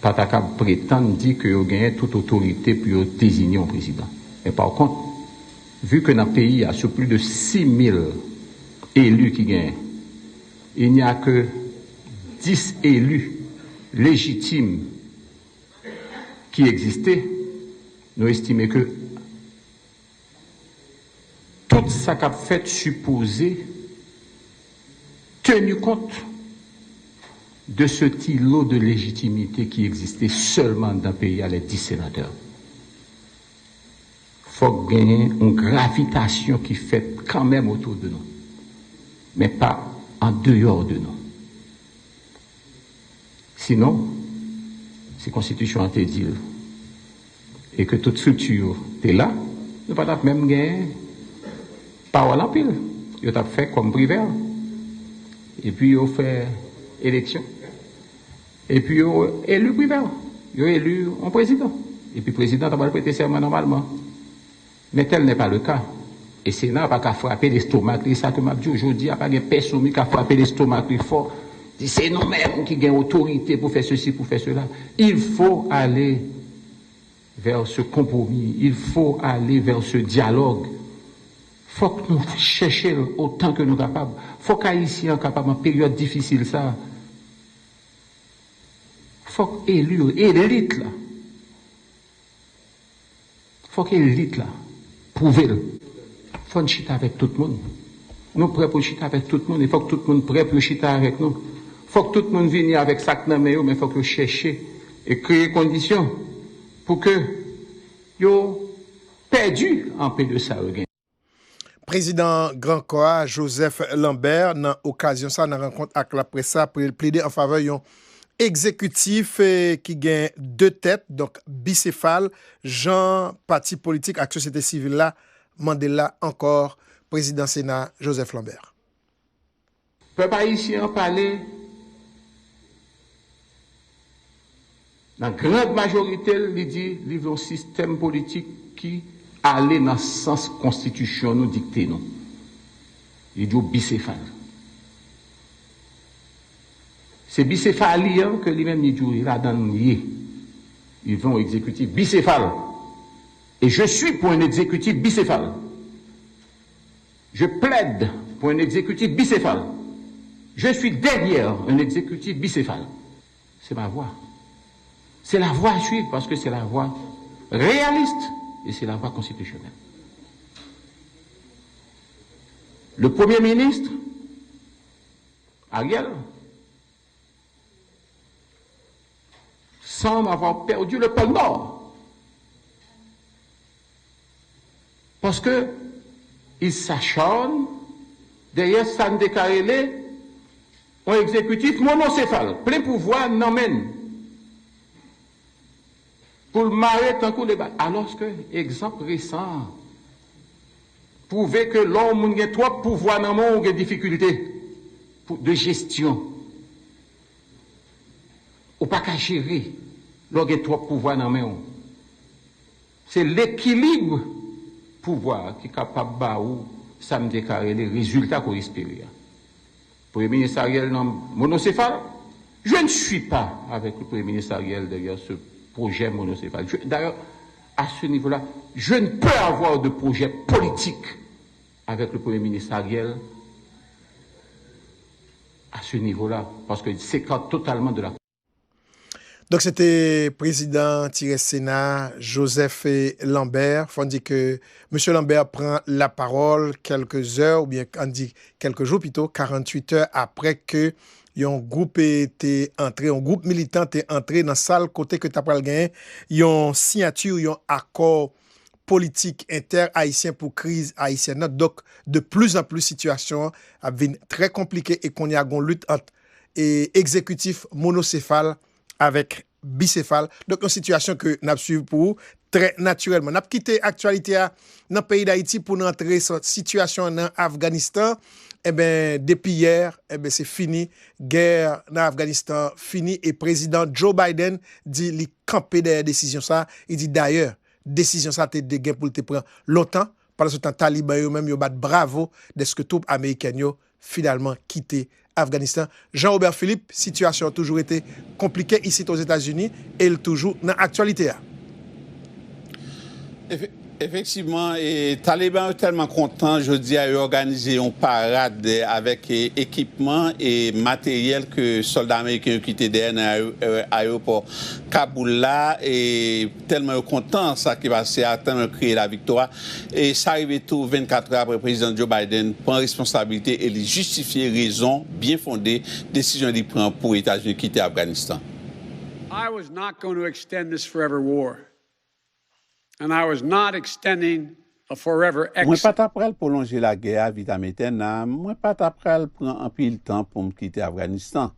pa ta kab pretann di ke yo genyen tout otorite pou yo deziye yon prezidan. Men pa kont, vi ke nan peyi a, sou plis de sis mil eli ki genyen, il n'y a que dix eli lejitim ki egziste, nou estime ke tout sa k ap fèt sipoze teni kont de ce ti lot de légitimité qui existait seulement dans peyi a, les dix sénateurs. Fòk genyen yon gravitasyon ki fèt kanmenm otou de nou, men pa an deyò de nou. Sinon, si konstitisyon an te di l, e ke tout estrikti yo te la, nou pa t ap menm gen pawòl anpil. Yo t ap fè kòm Privè. Epi yo fè eleksyon. Epi yo eli Privè. Yo eli yon prezidan. Epi prezidan ta pral prete sèman nòmalman. Men tel n'est pas le cas. E Sena a pa ka frape lestomak li, e sa ke m ap di w jodi a, pa gen pèsonn ki ka frape lestomak li fò, di se nou menm ki gen otorite pou fè sesi, pou fè sela. Il faut aller vers ce compromis, il faut aller vers ce dialogue. Fòk nou chèche l otan ke nou kapab. Fòk Ayisyen an kapab an peryòd difisil sa. Fòk eli yo, elit la. Fòk elit la pwouve l. Fò n chita avèk tout moun. Nou prè pou chita avèk tout moun, e fòk tout moun prè pou yo chita avèk nou. Fòk tout moun vini avèk sa k nan men yo, men fòk yo chèche e kreye kondisyon pou ke yo pèdi anpe de sa yo gen. Prezidan Gran Kò a, Joseph Lambert, nan okazyon sa, nan rankont ak laprès sa, plede an favè yon egzekitif ki gen de tèt, donk bisefal, jan pati politik ak sosyete sivil la mande l la ankò, Prezidan Sena Joseph Lambert. Pèp ayisyen an pale nan grand majorite l, li di li vle yon sistèm politik ki ale nan sans konstitisyon nou dikte nou. Li di w bisefal. Se bisefali an ke li menm li di w ladan l ye. Li vle yon egzekitif bisefal. Et je suis pour un exécutif bicéphale. Je plaide pour un exécutif bicéphale. Je suis derrière un exécutif bicéphale. C'est ma voix. C'est la voie à suivre parce que c'est la voie réaliste et c'est la voie constitutionnelle. Le Premier ministre, Ariel, semble avoir perdu le pôle Nord. Parce que il s'acharne derrière sa n te ka rele yon egzekitif monosefal, plen pouvwa nan men l, pou l mare tankou le ba. Alòske egzanp resan an pwouve ke lè yon moun gen twòp pouvwa nan men w, ou gen difikilte de jesyon. Ou pa ka jere lè w gen twòp pouvwa nan men w. Se lekilib pouvwa a ki kapab ba ou sa m te ka rele rezilta ke w espere a. Premye minis Ariel nan monosefal, je ne suis pas avec le Premier ministre Ariel derrière ce projet monosefal. D'ailleurs, À ce niveau-là, je ne peux avoir de projet politique avec le Premier ministre Ariel à ce niveau-là, parce qu'il s'écarte totalement de la Donk, se te prezidan Tirès Sena, Joseph Lambert. Fò n di ke mesye Lambert pran lapawòl kèlke zè, oubyen ann di kèlke jou pito, karanntuit è apre ke yon gwoup, eh, te antre, yon gwoup militan te antre nan sal kote ke ta pral genyen yon siyati, yon akò politik entè-ayisyen pou kriz ayisyèn nan. Donk, de pli an pli, sitiyasyon an ap vin trè konplike e kounye a gon lit ant, eh, egzekitif monosefal avèk bisefal. Donk, yon sitiyasyon ke n ap swiv pou ou trè natirèlman. N ap kite aktyalite a nan peyi Dayiti pou n antre sou sitiyasyon an nan Afganistan. Enben, depi yè, enben, se fini. Gè nan Afganistan fini e prezidan Joe Biden di li kanpe dèyè desizyon sa. Li di dayè, desizyon sa te de gen pou l te pran lontan. Pandansetan, Taliban yo menm, yo bat bravo dèske twoup amerikèn yo finalman kite Afganistan. Jean Robert Philippe, sitiyasyon an toujou rete konplike isit Ozetazini e l toujou nan aktyalite a. Efe-, efektivman, e, Taliban yo tèlman kontan, jodi a, yo òganize yon parad, e, avèk, e, ekipman e materyèl ke sòlda ameriken yo kite dèyè nan ayo-, e, ayewopò Kaboul la, e tèlman yo kontan sa ki pase a, tèlman yo kriye laviktwa. E sa rive tou vennkat è apre prezidan Joe Biden pran responsabilite e li jistifye rezon byen fonde desizyon li pran pou Etazini kite Afganistan. I was not going to extend this forever war. And I was not extending a forever exit. Mwen pa t ap pral pwolonje lagè a vitam etèna, mwen pa t ap pral pran anpil tan pou m kite Afganistan.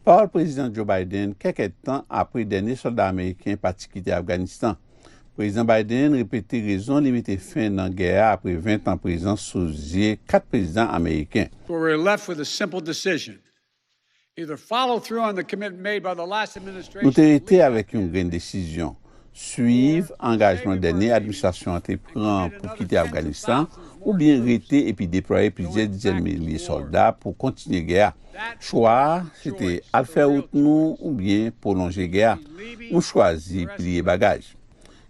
Pawòl prezidan Joe Biden kèk èdtan apre dènye sòlda ameriken pati kite Afganistan. Prezidan Biden repete rezon li mete fen nan gè a apre ven tan prezans sou zye kat prezidan ameriken. We're left with a simple decision. Either follow through on the commitment made by the last administration. Nou te rete avèk yon grenn desizyon, swiv angajman dènye administrasyon an te pran pou kite Afganistan, oubyen rete epi deplwaye plizyè dizèn milye sòlda pou kontinye gè a. Chwa a, se te al fè wout nou oubyen pwolonje gè a. Nou chwazi pliye bagaj.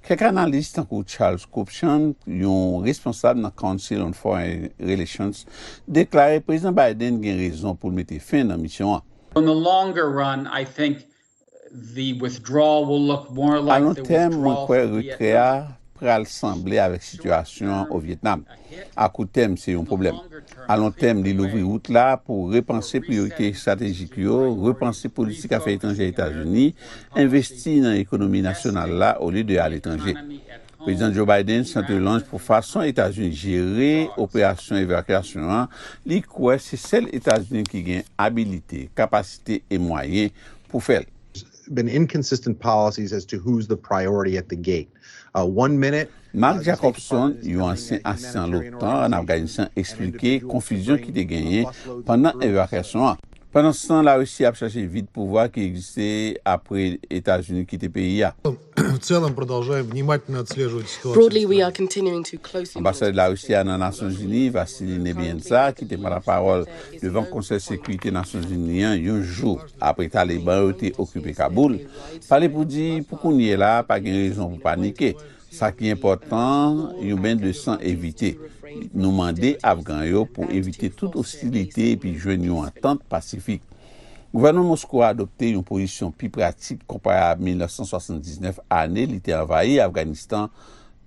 Kèk analis, tankou Charles Kupchan, yon responsab nan Council on Foreign Relations, deklare prezidan Biden gen rezon pou l mete fen nan misyon an. In the longer run, I think the withdrawal will look more like the withdrawal from Vietnam. A lon tèm, mwen kwè retrè a pral sanble avèk sitiyasyon an o Vyetnam. Akoutèm, se yon pwoblèm. Alontèm, li louvri wout la pou repanse priyorite estratejik yo, repanse politik afè etranjè Etazini, envesti nan ekonomi nasyonal la olye de aletranje. Prezidan Joe Biden santre lans pou fason Etazini jere operasyon evakyasyon an, li kwè se sèl Etazini ki gen abilite, kapasite e mwayen pou fè l. Been inconsistent policies as to who's the priority at the gate. Uh, one minute, Mark Jacobson, yon ansyen asistan l'OTAN ann Afganistan, eksplike konfizyon ki te genyen pandan evakyasyon an. Pandanstan, Larisi ap chache vid pouvwa ki egziste apre Etazini kite peyi a. В целом продолжаем внимательно отслеживать ситуацию в стране. Broadly, we are continuing to closely monitor. Anbasadè Larisi a nan Nasyonzini, Vasily Nebenza, ki te pran lapawòl devan Konsèy Sekirite Nasyonzini an yon jou apre Taliban yo te okipe Kaboul, pale pou di, pou kounye la, pa gen rezon pou panike. Sa ki enpòtan, yon ben de san evite. Nou mande Afgan yo pou evite tout ostilite epi jwenn yon antant pasifik. Gouvènman Moskou a adopte yon pozisyon pi pratik konpare a mil nèf san swasanndiznèf, ane li te anvayi Afganistan,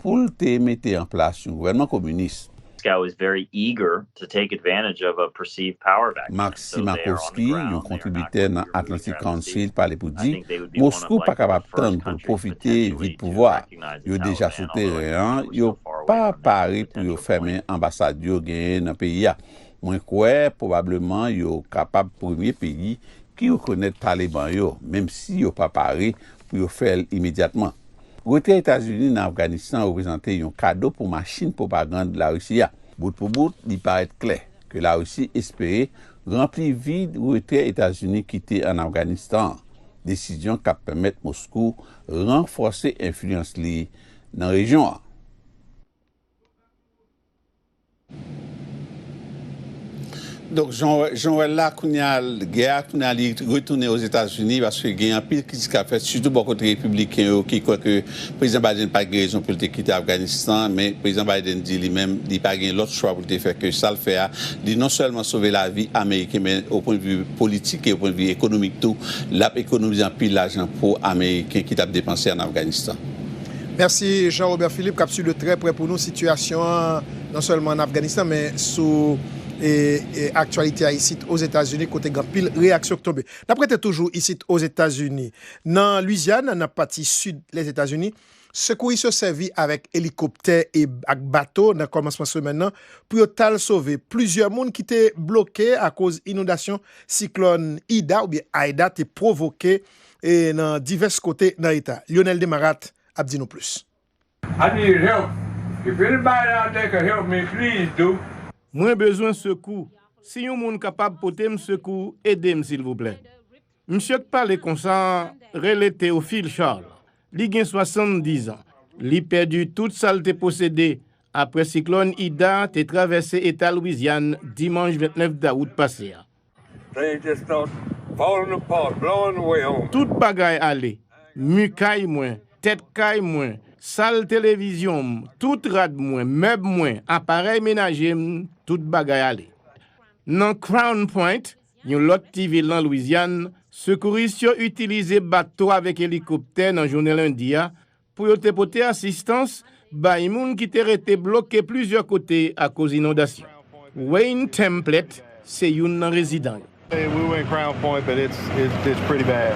pou l te mete an plas yon gouvènman kominis. Moscow is very eager to take advantage of a perceived power vacuum. Maxi Markovski, yon kontribitè nan Atlantic Council, pale pou di, Moskou pa kapab tann pou l pwofite vid pouvwa a. Yo deja sou teren an, yo pa pare pou yo fèmen anbasad yo genyen nan peyi a. Mwen kwè, pwobableman, yo kapab premye peyi ki rekonèt Taliban yo, menm si yo pa pare pou yo fè l imedyatman. Retrè Etazini nan Afganistan reprezante yon kado pou machin pwopagann Larisi a. Bout pou bout, li parèt klè ke Larisi espere ranpli vid retrè Etazini kite ann Afganistan an, desizyon k ap pèmèt Moskou ranfòse enfliyans li nan rejyon an. Donk, jan w wè, jan w wè l la, kounye a, gè a, kounye a, li retounen Ozetazini, paske gen anpil kritik k ap fèt, sitou bò kote repibliken yo, ki kwè ke Prezidan Biden pa t gen rezon pou l te kite Afganistan, men Prezidan Biden di li menm, li pa gen lòt chwa pou l te fè ke sa l fè a. Li non sèlman sove lavi Ameriken, men o pwennvi politik e o pwennvi ekonomik tou, l ap ekonomize anpil lajan pou Ameriken ki t ap depanse ann Afganistan. Mèsi Jean Robert Philippe k ap swiv de trè prè pou nou sitiyasyon an, non sèlman ann Afganistan, men sou e, e aktyalite a isit Ozetazini, kote gen anpil reyaksyon k tonbe. N ap rete toujou isit Ozetazini. Nan Lwizyàn, nan pati sid Lèzetazini, sekouris yo sèvi avèk elikoptè e ak bato nan kòmansman semèn nan pou yo t al sove plizyè moun ki te bloke akoz inondasyon siklòn Ida oubyen Aida te pwovoke e nan divès kote nan eta. Lionel Demarat ap di nou plis. I need help. If anybody out there can help me, please do. Mwen bezwen sekou. Si yon moun kapab pote m sekou, ede m silvouplè. Misye k pale konsa an rele Théophile Charles. Li gen swasanndizan. Li pèdi tout sa l te posede apre siklòn Ida te travèse eta Lwizyàn dimanch vennèf dawout pase a. Things just start falling apart, blowing away on me. Tout bagay ale. Mi kay mwen, tèt kay mwen, sal televizyon m, tout rad mwen, mèb mwen, aparèy menaje m, tout bagay ale. Nan Crown Point, yon lòt ti vil nan Lwizyàn, sekouris yo itilize bato avèk elikoptè nan jounen lendi a pou yo te pote asistans bay moun ki te rete bloke plizyè kote akoz inondasyon. Wayne Templet se youn nan rezidan yo. We were in Crown Point, but it's, it's, it's pretty bad.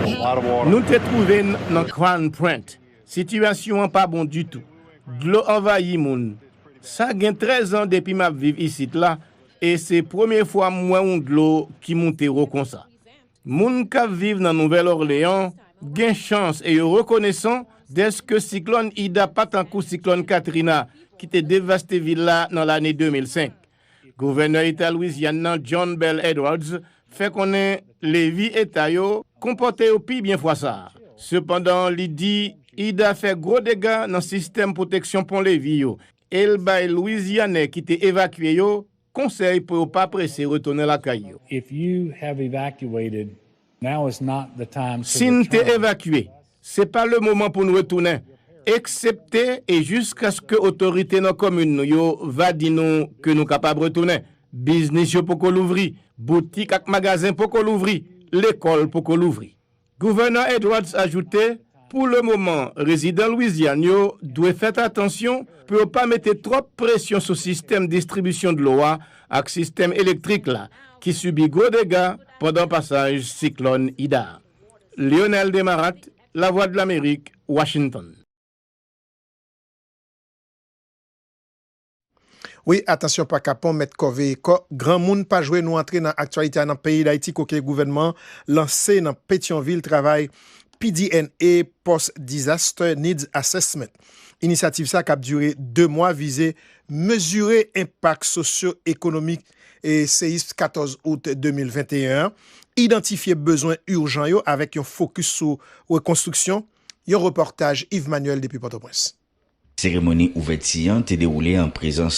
A lot of water. Nou te twouve n nan Crown Point. Sitiyasyon an pa bon ditou. Dlo anvayi moun. Sa gen trèz an depi m ap viv isit la, e se premye fwa m wè yon dlo ki moute wo konsa. Moun k ap viv nan Nouvèl Òleyan gen chans e yo rekonesan dèske siklòn Ida pa tankou siklòn Katrina ki te devaste vil la nan lane de mil senk. Gouvènè eta Lwizyàn nan John Bel Edwards fè konnen levi eta yo konpòte yo pi byen fwa sa a. Sepandan, li di Ida fè gwo dega nan sistèm pwoteksyon pon levi yo e l bay Lwizyànè ki te evakye yo konsèy pou yo pa prese retounen lakay yo. If you have evacuated, now is not the time to Si n te return. Evakye, se pa le moman pou n retounen, eksepte e jiskaske otorite nan komin nou yo va di nou ke nou kapab retounen. Biznis yo poko louvri, boutik ak magazen poko louvri, lekòl poko louvri. Gouvènè Edwards ajoute, pou le moman, rezidan Lwizyàn yo dwe fèt atansyon pou yo pa mete twòp presyon sou sistèm distribisyon dlo a ak sistèm elektrik la, ki sibi gwo dega pandan pasaj siklòn Ida. Lionel Demarat, Lavwadlamerik, Washington. Wi, atansyon pa kapon, mèt kò veye kò. Granmoun pa jwe, nou antre nan aktyalite a nan peyi Dayiti, kote gouvènman an lanse nan Petyonvil travay P D N A, Post Disaster Needs Assessment. Inisyativ sa k ap dire de mwa vize mezire enpak sosyo-ekonomik e seyis katòz out de mil venteyen an, idantifye bezwen ijan yo avèk yon fokis sou rekonstriksyon. Yon repòtaj Yves Manuel depi Pòtoprens. Seremoni ouvèti an te dewoule an prezans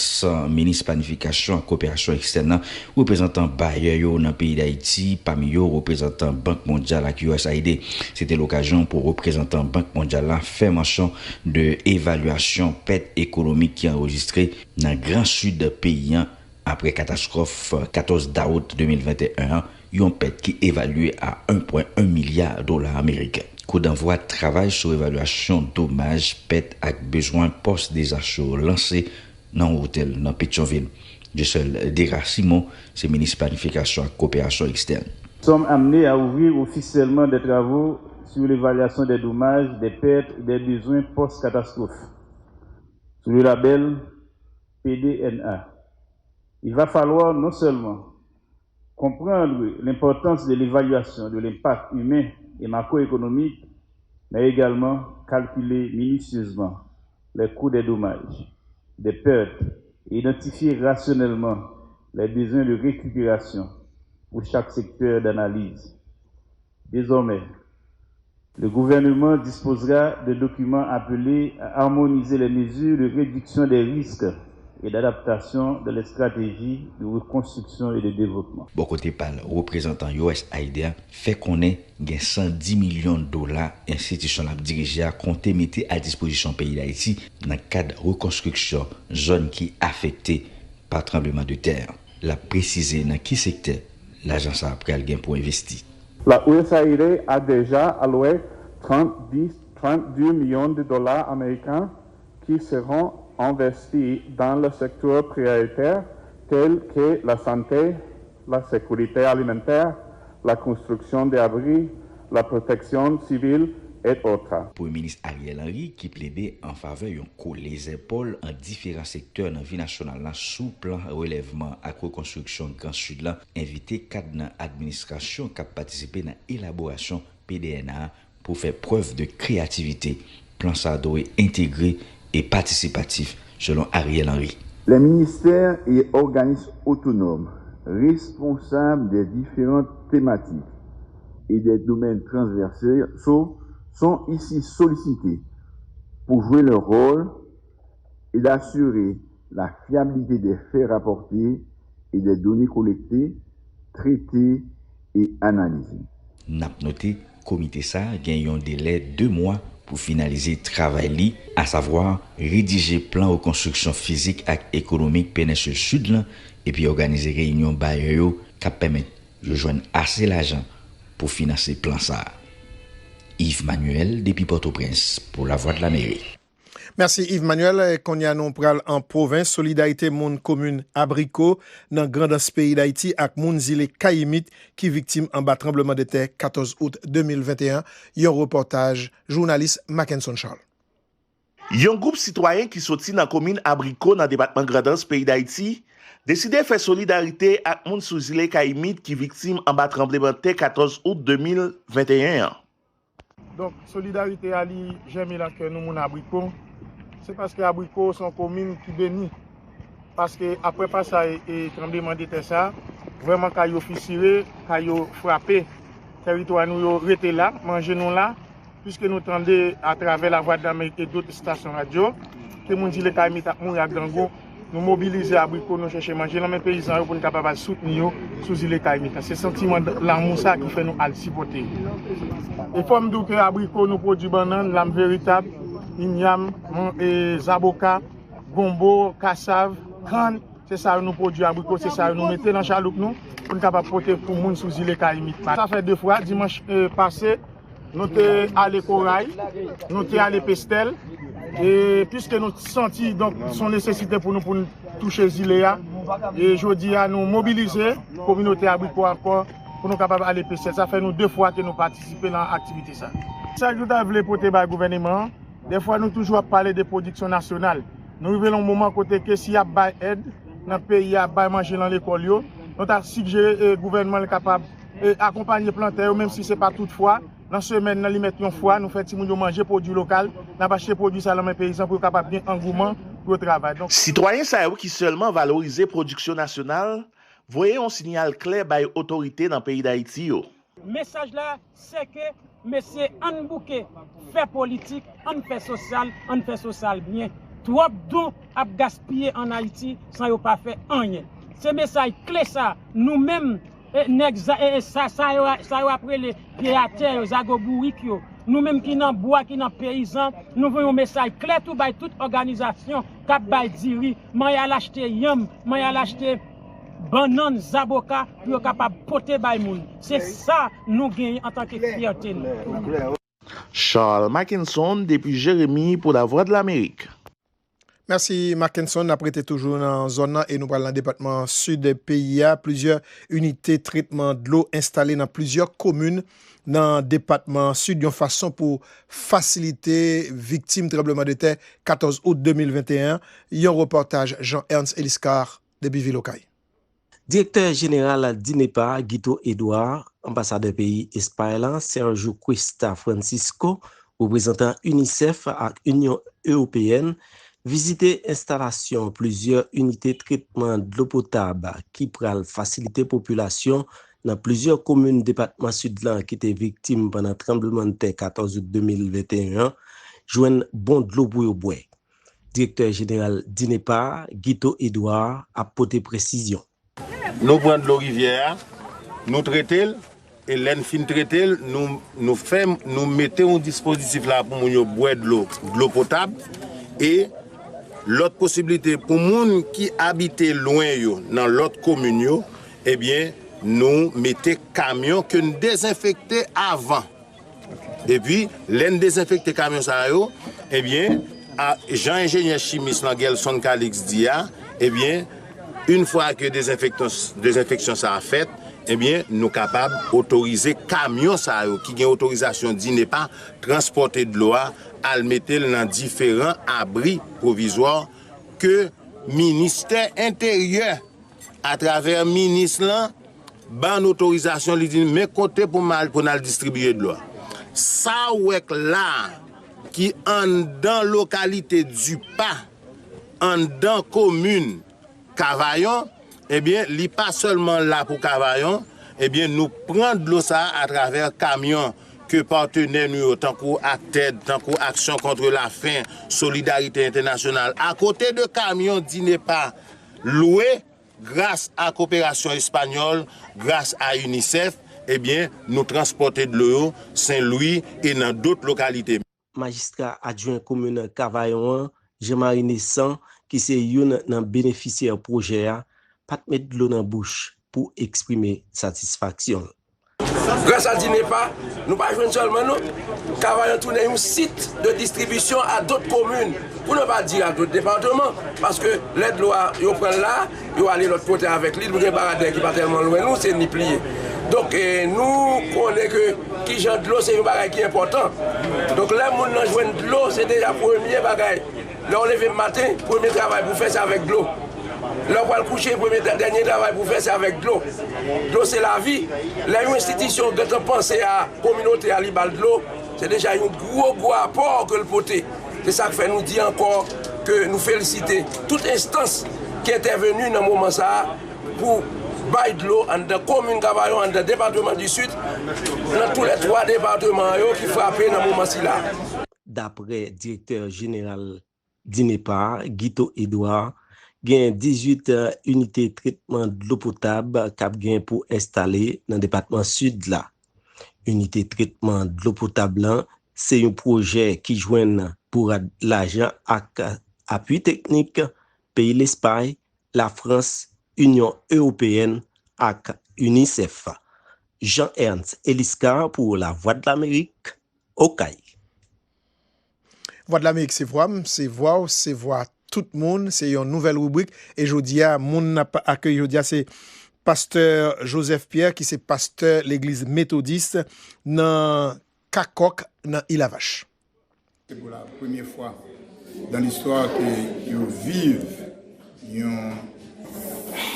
minis planifikasyon ak koperasyon ekstèn nan, reprezantan bayè yo nan peyi Dayiti, pami yo reprezantan Bank Mondyal ak U S A I D. Se te lokazyon pou reprezantan Bank Mondyal la fè mansyon de evalyasyon pèt ekonomik ki anrejistre nan Gran Sid peyi an apre katastwòf katòz dawout de mil venteyen an, yon pèt ki evalye a en pwen en milya dola ameriken. Kouddanvwa travay sou evalyasyon domaj, pèt ak bezwen pòs dezas yo lanse nan yon otèl nan Petyonvil. Jesèl Dera Simon se minis planifikasyon ak koperasyon ekstèn. Nous sommes amenés à ouvrir officiellement des travaux sur l'évaluation des dommages, des pertes et des besoins post-catastrophe sous le label P D N A. Il va falloir non seulement comprendre l'importance de l'évaluation de l'impact humain et macroéconomique, mais également calculer minutieusement les coûts des dommages, des pertes et identifier rationnellement les besoins de récupération pour chaque secteur d'analyse. Désormais, le gouvernement disposera d'un document appelé à harmoniser les mesures de réduction des risques et d'adaptation de la stratégie de reconstruction et de développement. Bò kote pa l, reprezantan U S A I D a fè konnen gen san di milyon dola enstitisyon l ap dirije a konte mete a dispozisyon peyi Dayiti nan kad rekonstriksyon zòn ki afekte pa tranbleman de tè. L ap presize nan ki sektè lajan sa a pral gen pou envesti. La U S A I D a déjà alloué trente, trente-deux millions de dollars américains qui seront investis dans le secteur prioritaire tel que la santé, la sécurité alimentaire, la construction d'abris, la protection civile, et cetera. Premye Minis Ariel Henry, ki plede an favè yon kole zepòl ant diferan sektè nan vi nasyonal la sou plan relèvman ak rekonstriksyon Gran Sid la, envite kad nan administrasyon k ap patisipe nan elaborasyon P D N A pou fè prèv de kreyativite. Plan sa a dwe entegre e patisipatif, selon Ariel Henry. Les ministères et organismes autonomes responsables des différentes thématiques et des domaines transversaux sont ici sollicités pour jouer leur rôle et d'assurer la fiabilité des faits rapportés et des données collectées, traitées et analysées. N ap note, komite sa a gen yon delè de mwa pou finalize travay li, asavwa redije plan rekonstriksyon fizik ak ekonomik Penensil Sid lan, epi òganize reyinyon bayè yo k ap pèmèt yo jwenn ase lajan pou finanse plan sa a. Yves Manuel, depi Pòtoprens, pou Lavwadlamerik. Mèsi, Yves Manuel. Kounye a, nou pral an pwovens. Solidarite moun komin Abriko nan Grandans, peyi Dayiti, ak moun zile Kayimit ki viktim anba tranblemanntè katòz out de mil venteyen. Yon repòtaj jounalis Mackenson Charles. Yon gwoup sitwayen ki soti nan komin Abriko nan depatman Grandans, peyi Dayiti, deside fè solidarite ak moun sou zile Kayimit ki viktim anba tranblemanntè katòz out de mil venteyen an. Donk, solidarite a, li jèmen nan kè nou, moun Abriko. Se paske Abriko se yon komin ki beni. Paske apre pasaj e tranblemanntè sa, vrèman kay yo fisire, kay yo frape. Tèritwa nou yo rete la, manje nou la. Piske nou tande atravè Lavwadlamerik e dòt estasyon radyo, ke moun zile Kayimit ap mouri ak grangou, nou mobilize Abriko, nou chèche manje nan men peyizan yo pou n kapab al soutni yo sou zile Kayimit la. Se santiman lanmou sa ki fè nou al sipòte yo. E fò m di w ke Abriko, nou pwodui bannann, lam veritab, inyam, man- e, zaboka, gonbo, kasav, kann, se sa yo nou pwodui, abriko, se sa yo nou mete nan chaloup nou pou n kapab pote pou moun sou zile Kayimit la. Sa fè de fwa, dimanch, e, pase, nou te ale Koray, nou te ale Pestèl, e piske nou santi, donk, se yon nesesite pou nou, pou n touche zile a, e jodi a, nou mobilize kominote Abriko ankò pou nou kapab ale Pestèl. Sa fè nou de fwa ke nou patisipe nan aktivite sa. Sa nou ta vle pote bay gouvèneman an, dèfwa nou toujou ap pale de pwodiksyon nasyonal. Nou rive nan yon moman kote ke si y ap bay èd nan peyi a, ap bay manje nan lekòl yo, nou ta sijere, e, gouvènman l kapab, e, akonpanye plantè yo, menm si se pa tout fwa. Nan semèn nan, li mèt yon fwa, nou fè timoun yo manje pwodui lokal, n ap achte pwodui sa nan men peyizan pou yo kapab gen angouman pou yo travay. Donk, sitwayen sa yo ki sèlman valorize pwodiksyon nasyonal voye yon siyal klè bay otorite nan peyi Dayiti yo. Mesaj la, se ke, mesye, ann bouke fè politik, ann fè sosyal, ann fè sosyal byen. Twòp don ap gaspiye ann Ayiti san yo pa fè anyen. Se mesaj kle sa, nou menm, e, nèg za-, e, e, sa, sa yo, sa yo ap rele pye atè yo, zago bourik yo, nou menm ki nan bwa, ki nan peyizan, nou voye yon mesaj klè tou bay tout òganizasyon k ap bay diri, man y al achte yanm, man y al achte bannann, zaboka pou yo kapab pote bay moun. Se sa nou genyen antanke fyète nou. Charles Mackenson depi Jeremi pou Lavwadlamerik. Mèsi, Mackenson. N ap rete toujou nan zòn nan e nou pral nan depatman Sid peyi a. Plizyè inite tretman dlo enstale nan plizyè komin nan depatman Sid yon fason pou fasilite viktim tranblemanntè katòz out de mil venteyen an. Yon repòtaj Jean Ernst Eliscar depi vil Okay. Direktè jeneral DINEPA, Guito Edouard, anbasadè peyi Espay la, Sergio Cuesta Francisco, reprezantan UNICEF ak Inyon Ewopeyèn, vizite enstalasyon plizyè inite tretman dlo potab ki pral fasilite popilasyon nan plizyè komin depatman Sid la ki te viktim pandan tranblemanntè katòz out de mil venteyen an jwenn bon dlo pou yo bwè. Direktè jeneral DINEPA, Guito Edouard, ap pote presizyon. Nou pran dlo rivyè a, nou trete l, e lè n fin trete l, nou, nou fè, nou mete yon dispozitif la pou moun yo bwè dlo, dlo potab, e lòt posiblite pou moun ki abite lwen yo, nan lòt komin yo, ebyen, nou mete kamyon ke n dezenfekte avan. Epi, lè n dezenfekte kamyon sa yo, ebyen, a, jan enjenyè chimis lan Gelson Calix di a, ebyen, yon fwa ke dezenfektan, dezenfeksyon sa a fèt, ebyen, nou kapab otorize kamyon sa yo ki gen otorizasyon DINEPA transpòte dlo a, al mete l nan diferan abri pwovizwa ke Ministè Enteryè, atravè minis lan, ban n otorizasyon, li di n men kote pou m al, pou n al distribiye dlo a. Sa w wè k la, ki anndan lokalite Dipa, anndan komin Kavayon, ebyen, li pa sèlman la pou Kavayon, ebyen, nou pran dlo sa a atravè kamyon ke patenè nou yo, tankou Akted, tankou Aksyon kont lafen, Solidarite Entènasyonal, akote de kamyon DINEPA lwe, gras a koperasyon espanyòl, gras a UNICEF, ebyen, nou transpòte dlo yo Sen Lwi e nan dòt lokalite. Majistra adjwen komin Kavayon an, Jean Marie Naissant, ki se youn nan benefisyè pwojè a, pa t met dlo nan bouch pou eksprime satisfaksyon l. Gras a DINEPA, nou pa jwenn sèlman nou, Kavayon tounen yon sit de distribisyon a dòt komin, pou ne pa di a dòt depatman, paske lè dlo a, yo pran l la, yo ale lòt kote avèk li, nou gen Baradè ki pa tèlman lwen nou, se Nip li ye. Donk, eh, nou konnen ke kijan dlo se yon bagay ki enpòtan. Donk, lè moun nan jwenn dlo, se deja premye bagay. Lè w leve maten, premye travay pou fè, se avèk dlo. Lè w pral kouche, premye, dènye travay pou fè, se avèk dlo. Dlo se lavi. Lè yon enstitisyon gentan panse a kominote a, li ba l dlo, se deja yon gwo, gwo apò ke l pote. Se sa k fè nou di ankò ke nou felisite tout enstans ki entèveni nan moman sa a pou bay dlo anndan komin Kavayon, anndan depatman di Sid, nan tou lè twa depatman yo ki frape nan moman sila. Daprè direktè jeneral DINEPA, Guito Edouard, gen dizuit inite tretman dlo potab k ap gen pou enstale nan depatman Sid la. Inite tretman dlo potab lan se yon pwojè ki jwenn bourad lajan ak apui teknik peyi Lespay, Lafrans, Inyon Ewopeyèn ak UNICEF. Jean Ernst Eliscar pou Lavwadlamerik, Okay. Vwadlamerik se vwa m, se vwa w, se vwa tout moun, se yon nouvèl ribrik. E jodi a, moun n ap akeyi jodi a, se pastè Joseph Pierre, ki se pastè legliz metodis nan Kakòk, nan Ilavach. Se pou la premye fwa dan listwa ke yo viv yon,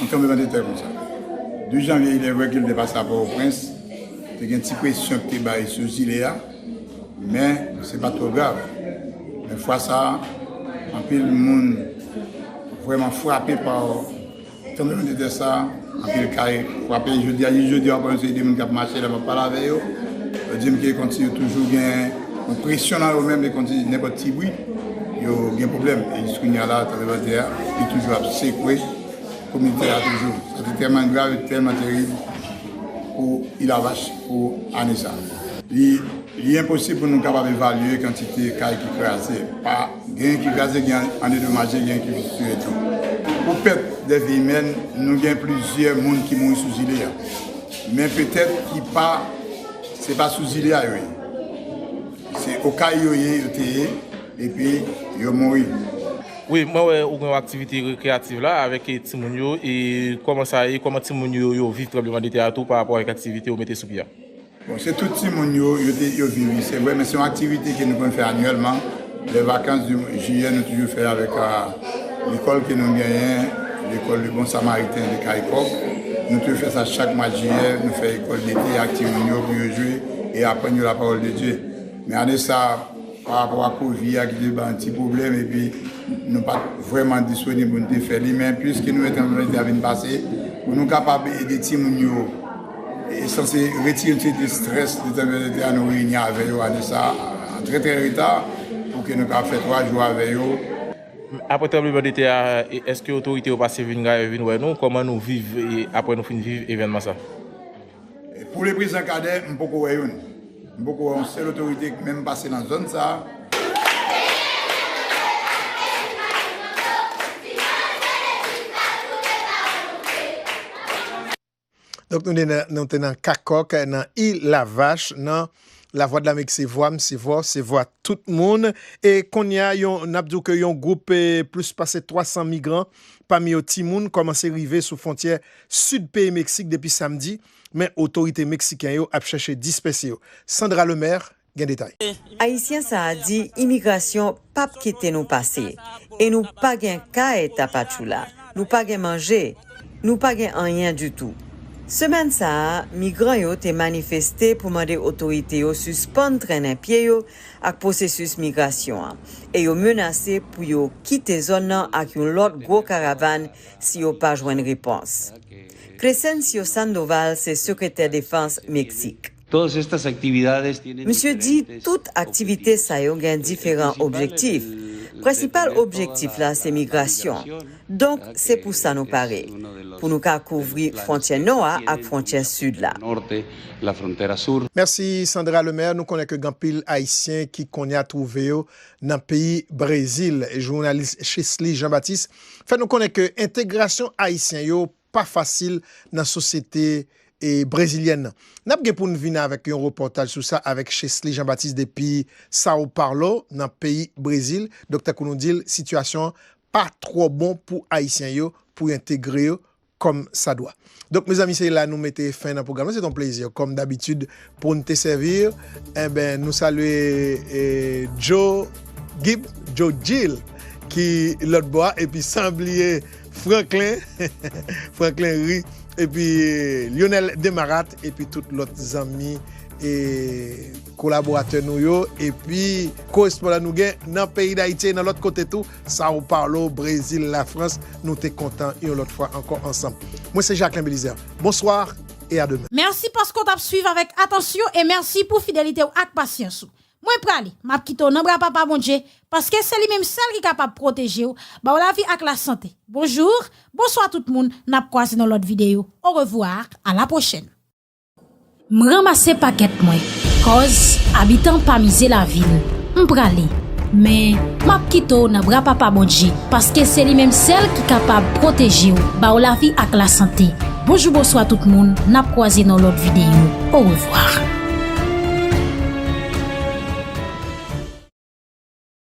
yon tranblemanntè konsa. Douz janvye, il est vrai ke l te pase a Pòtoprens, te gen ti presyon ki te bay sou zile a, men se pa t twò grav. Men fwa sa a, anpil moun vrèman frape pa tranblemanntè sa a, anpil kay frape. Jodi a, jis jodi a, ankò yon seri de moun k ap mache la, m ap pale avè yo. Yo di m ke kòmsi yo toujou gen yon presyon nan yo menm, e kòmsi nenpòt ti bri, yo gen pwoblèm. E jis kounye a la, tranblemanntè a, li toujou ap sekwe kominote a toujou. Sa te tèlman grav e tèlman terib pou Ilavach, pou ane sa a. Li, li enposib pou nou kapab evalye kantite kay ki kraze. Pa genyen ki kraze, gen andedomaje, gen ki fistire tou. Pou pèt de vi imèn, nou gen plizyè moun ki mouri sou zile a. Men petèt ki pa, se pa sou zile a yo ye. Se Okay yo ye, yo te ye, epi yo mouri. Wi, mwen wè ou gen yon aktivite rekreyatif la avèk, eh, timoun yo, e kòman sa ye, kòman timoun yo, yo viv tranblemanntè a tou pa rapò avèk aktivite ou mete sou pye a? Bon, se tout timoun yo, yo te, yo viv, wi, se vre, men se yon aktivite ke nou konn fè anyèlman. Lè vakans di jiyè, nou toujou fè avèk, ah, lekòl ke nou genyen, lekòl Le Bon Samaritain de Kayikòk. Nou toujou fè sa chak mwa jiyè, nou fè ekòl dete ak timoun yo pou yo jwe e aprann yo la parole de Dieu. Men ane sa, pa rapò a kovid a ki te ba n ti pwoblèm, epi nou pa t vrèman disponib pou n te fè li, men piske nou wè tranblemanntè a vin pase, pou nou kapab ede timoun yo, e sanse retire yon ti de strès de tranblemanntè a, nou reyini avè yo ane sa a, trè, trè reta, pou ke nou ka fè twa jou avè yo. Apre tranblemanntè a, e, èske otorite yo pase vin gaye vin wè nou? Kòman nou viv, e, apre nou fin viv evènman sa? Pou leprezan, Kadè, m poko wè youn. M poko wè yon sèl otorite ki menm pase nan zòn sa a. Donk, nou te nan, nou te nan Kakòk, nan Île la Vache, nan Lavwadlamerik, se vwa m, se vwa w, se vwa tout moun. E kounye a, yon, n ap di w ke yon gwoup, e, plis pase twa san migran, pami yo timoun, kòmanse rive sou fwontyè sid peyi Meksik depi samdi, men otorite meksiken yo ap chèche dispèse yo. Sandra Lemaire gen detay. Ayisyen sa a di imigrasyon p ap kite nou pase, e nou pa gen kay Tapachula, nou pa gen manje, nou pa gen anyen ditou. Semèn sa a, migran yo te manifeste pou mande otorite yo sispann trennen pye yo ak pwosesis migrasyon an, e yo menase pou yo kite zòn nan ak yon lòt gwo karavàn si yo pa jwenn repons. Crescencio Sandoval se sekretè defans Meksik. Todas estas actividades tienen Misye di diferentes tout aktivite sa yo gen diferan objektif. Prensipal objektif la se migrasyon. Donk, se pou sa nou pare, pou nou ka kouvri fwontyè nò a ak fwontyè sid la. Mèsi Sandra Lemaire. Nou konnen ke gen anpil Ayisyen ki kounye a twouve yo nan peyi Brezil. Jounalis Chesly Jean Baptiste fè nou konnen ke entegrasyon Ayisyen yo pa fasil nan sosyete e brezilyèn nan. N ap gen pou n vin avèk yon repòtaj sou sa avèk Chesly Jean Baptiste depi Sao Paulo, nan peyi Brezil. Donk, tankou nou di l, sitiyasyon an pa twò bon pou Ayisyen yo, pou yo entegre yo kòmsadwa. Donk, mezanmi, se la nou mete fen nan pwogram nan. Se t on plezi, kòm dabitid, pou n te sèvi. Enben, nou salye e, Joe Gibbs, Joe Gill, ki lòt bò a, epi san bliye Franklin, Franklin Ri, epi Lionel Demarat, epi tout lòt zanmi e kolaboratè nou yo, epi korespondan nou gen nan peyi Dayiti e nan lòt kote tou, Sao Paulo, Brezil, Lafrans, nou te kontan yon lòt fwa ankò ansanm. Mwen se Jacquelin Belizaire. Bonsoir et à demain. Mèsi paske w t ap swiv avèk atansyon e mèsi pou fidelite w ak pasyans ou. Mwen prale, m ap kite w nan bra Papa Bondye, paske se li menm sèl ki kapab pwoteje w, ba w lavi ak lasante. Bonjou, bonswa tout moun, n ap kwaze nan lòt videyo. Orevwa, a la pwochèn. M ranmase pakèt mwen, kòz abitan pa mize lavi l. M prale, men m ap kite w nan bra Papa Bondye, paske se li menm sèl ki kapab pwoteje w, ba w lavi ak lasante. Bonjou, bonswa tout moun, n ap kwaze nan lòt videyo. Orevwa.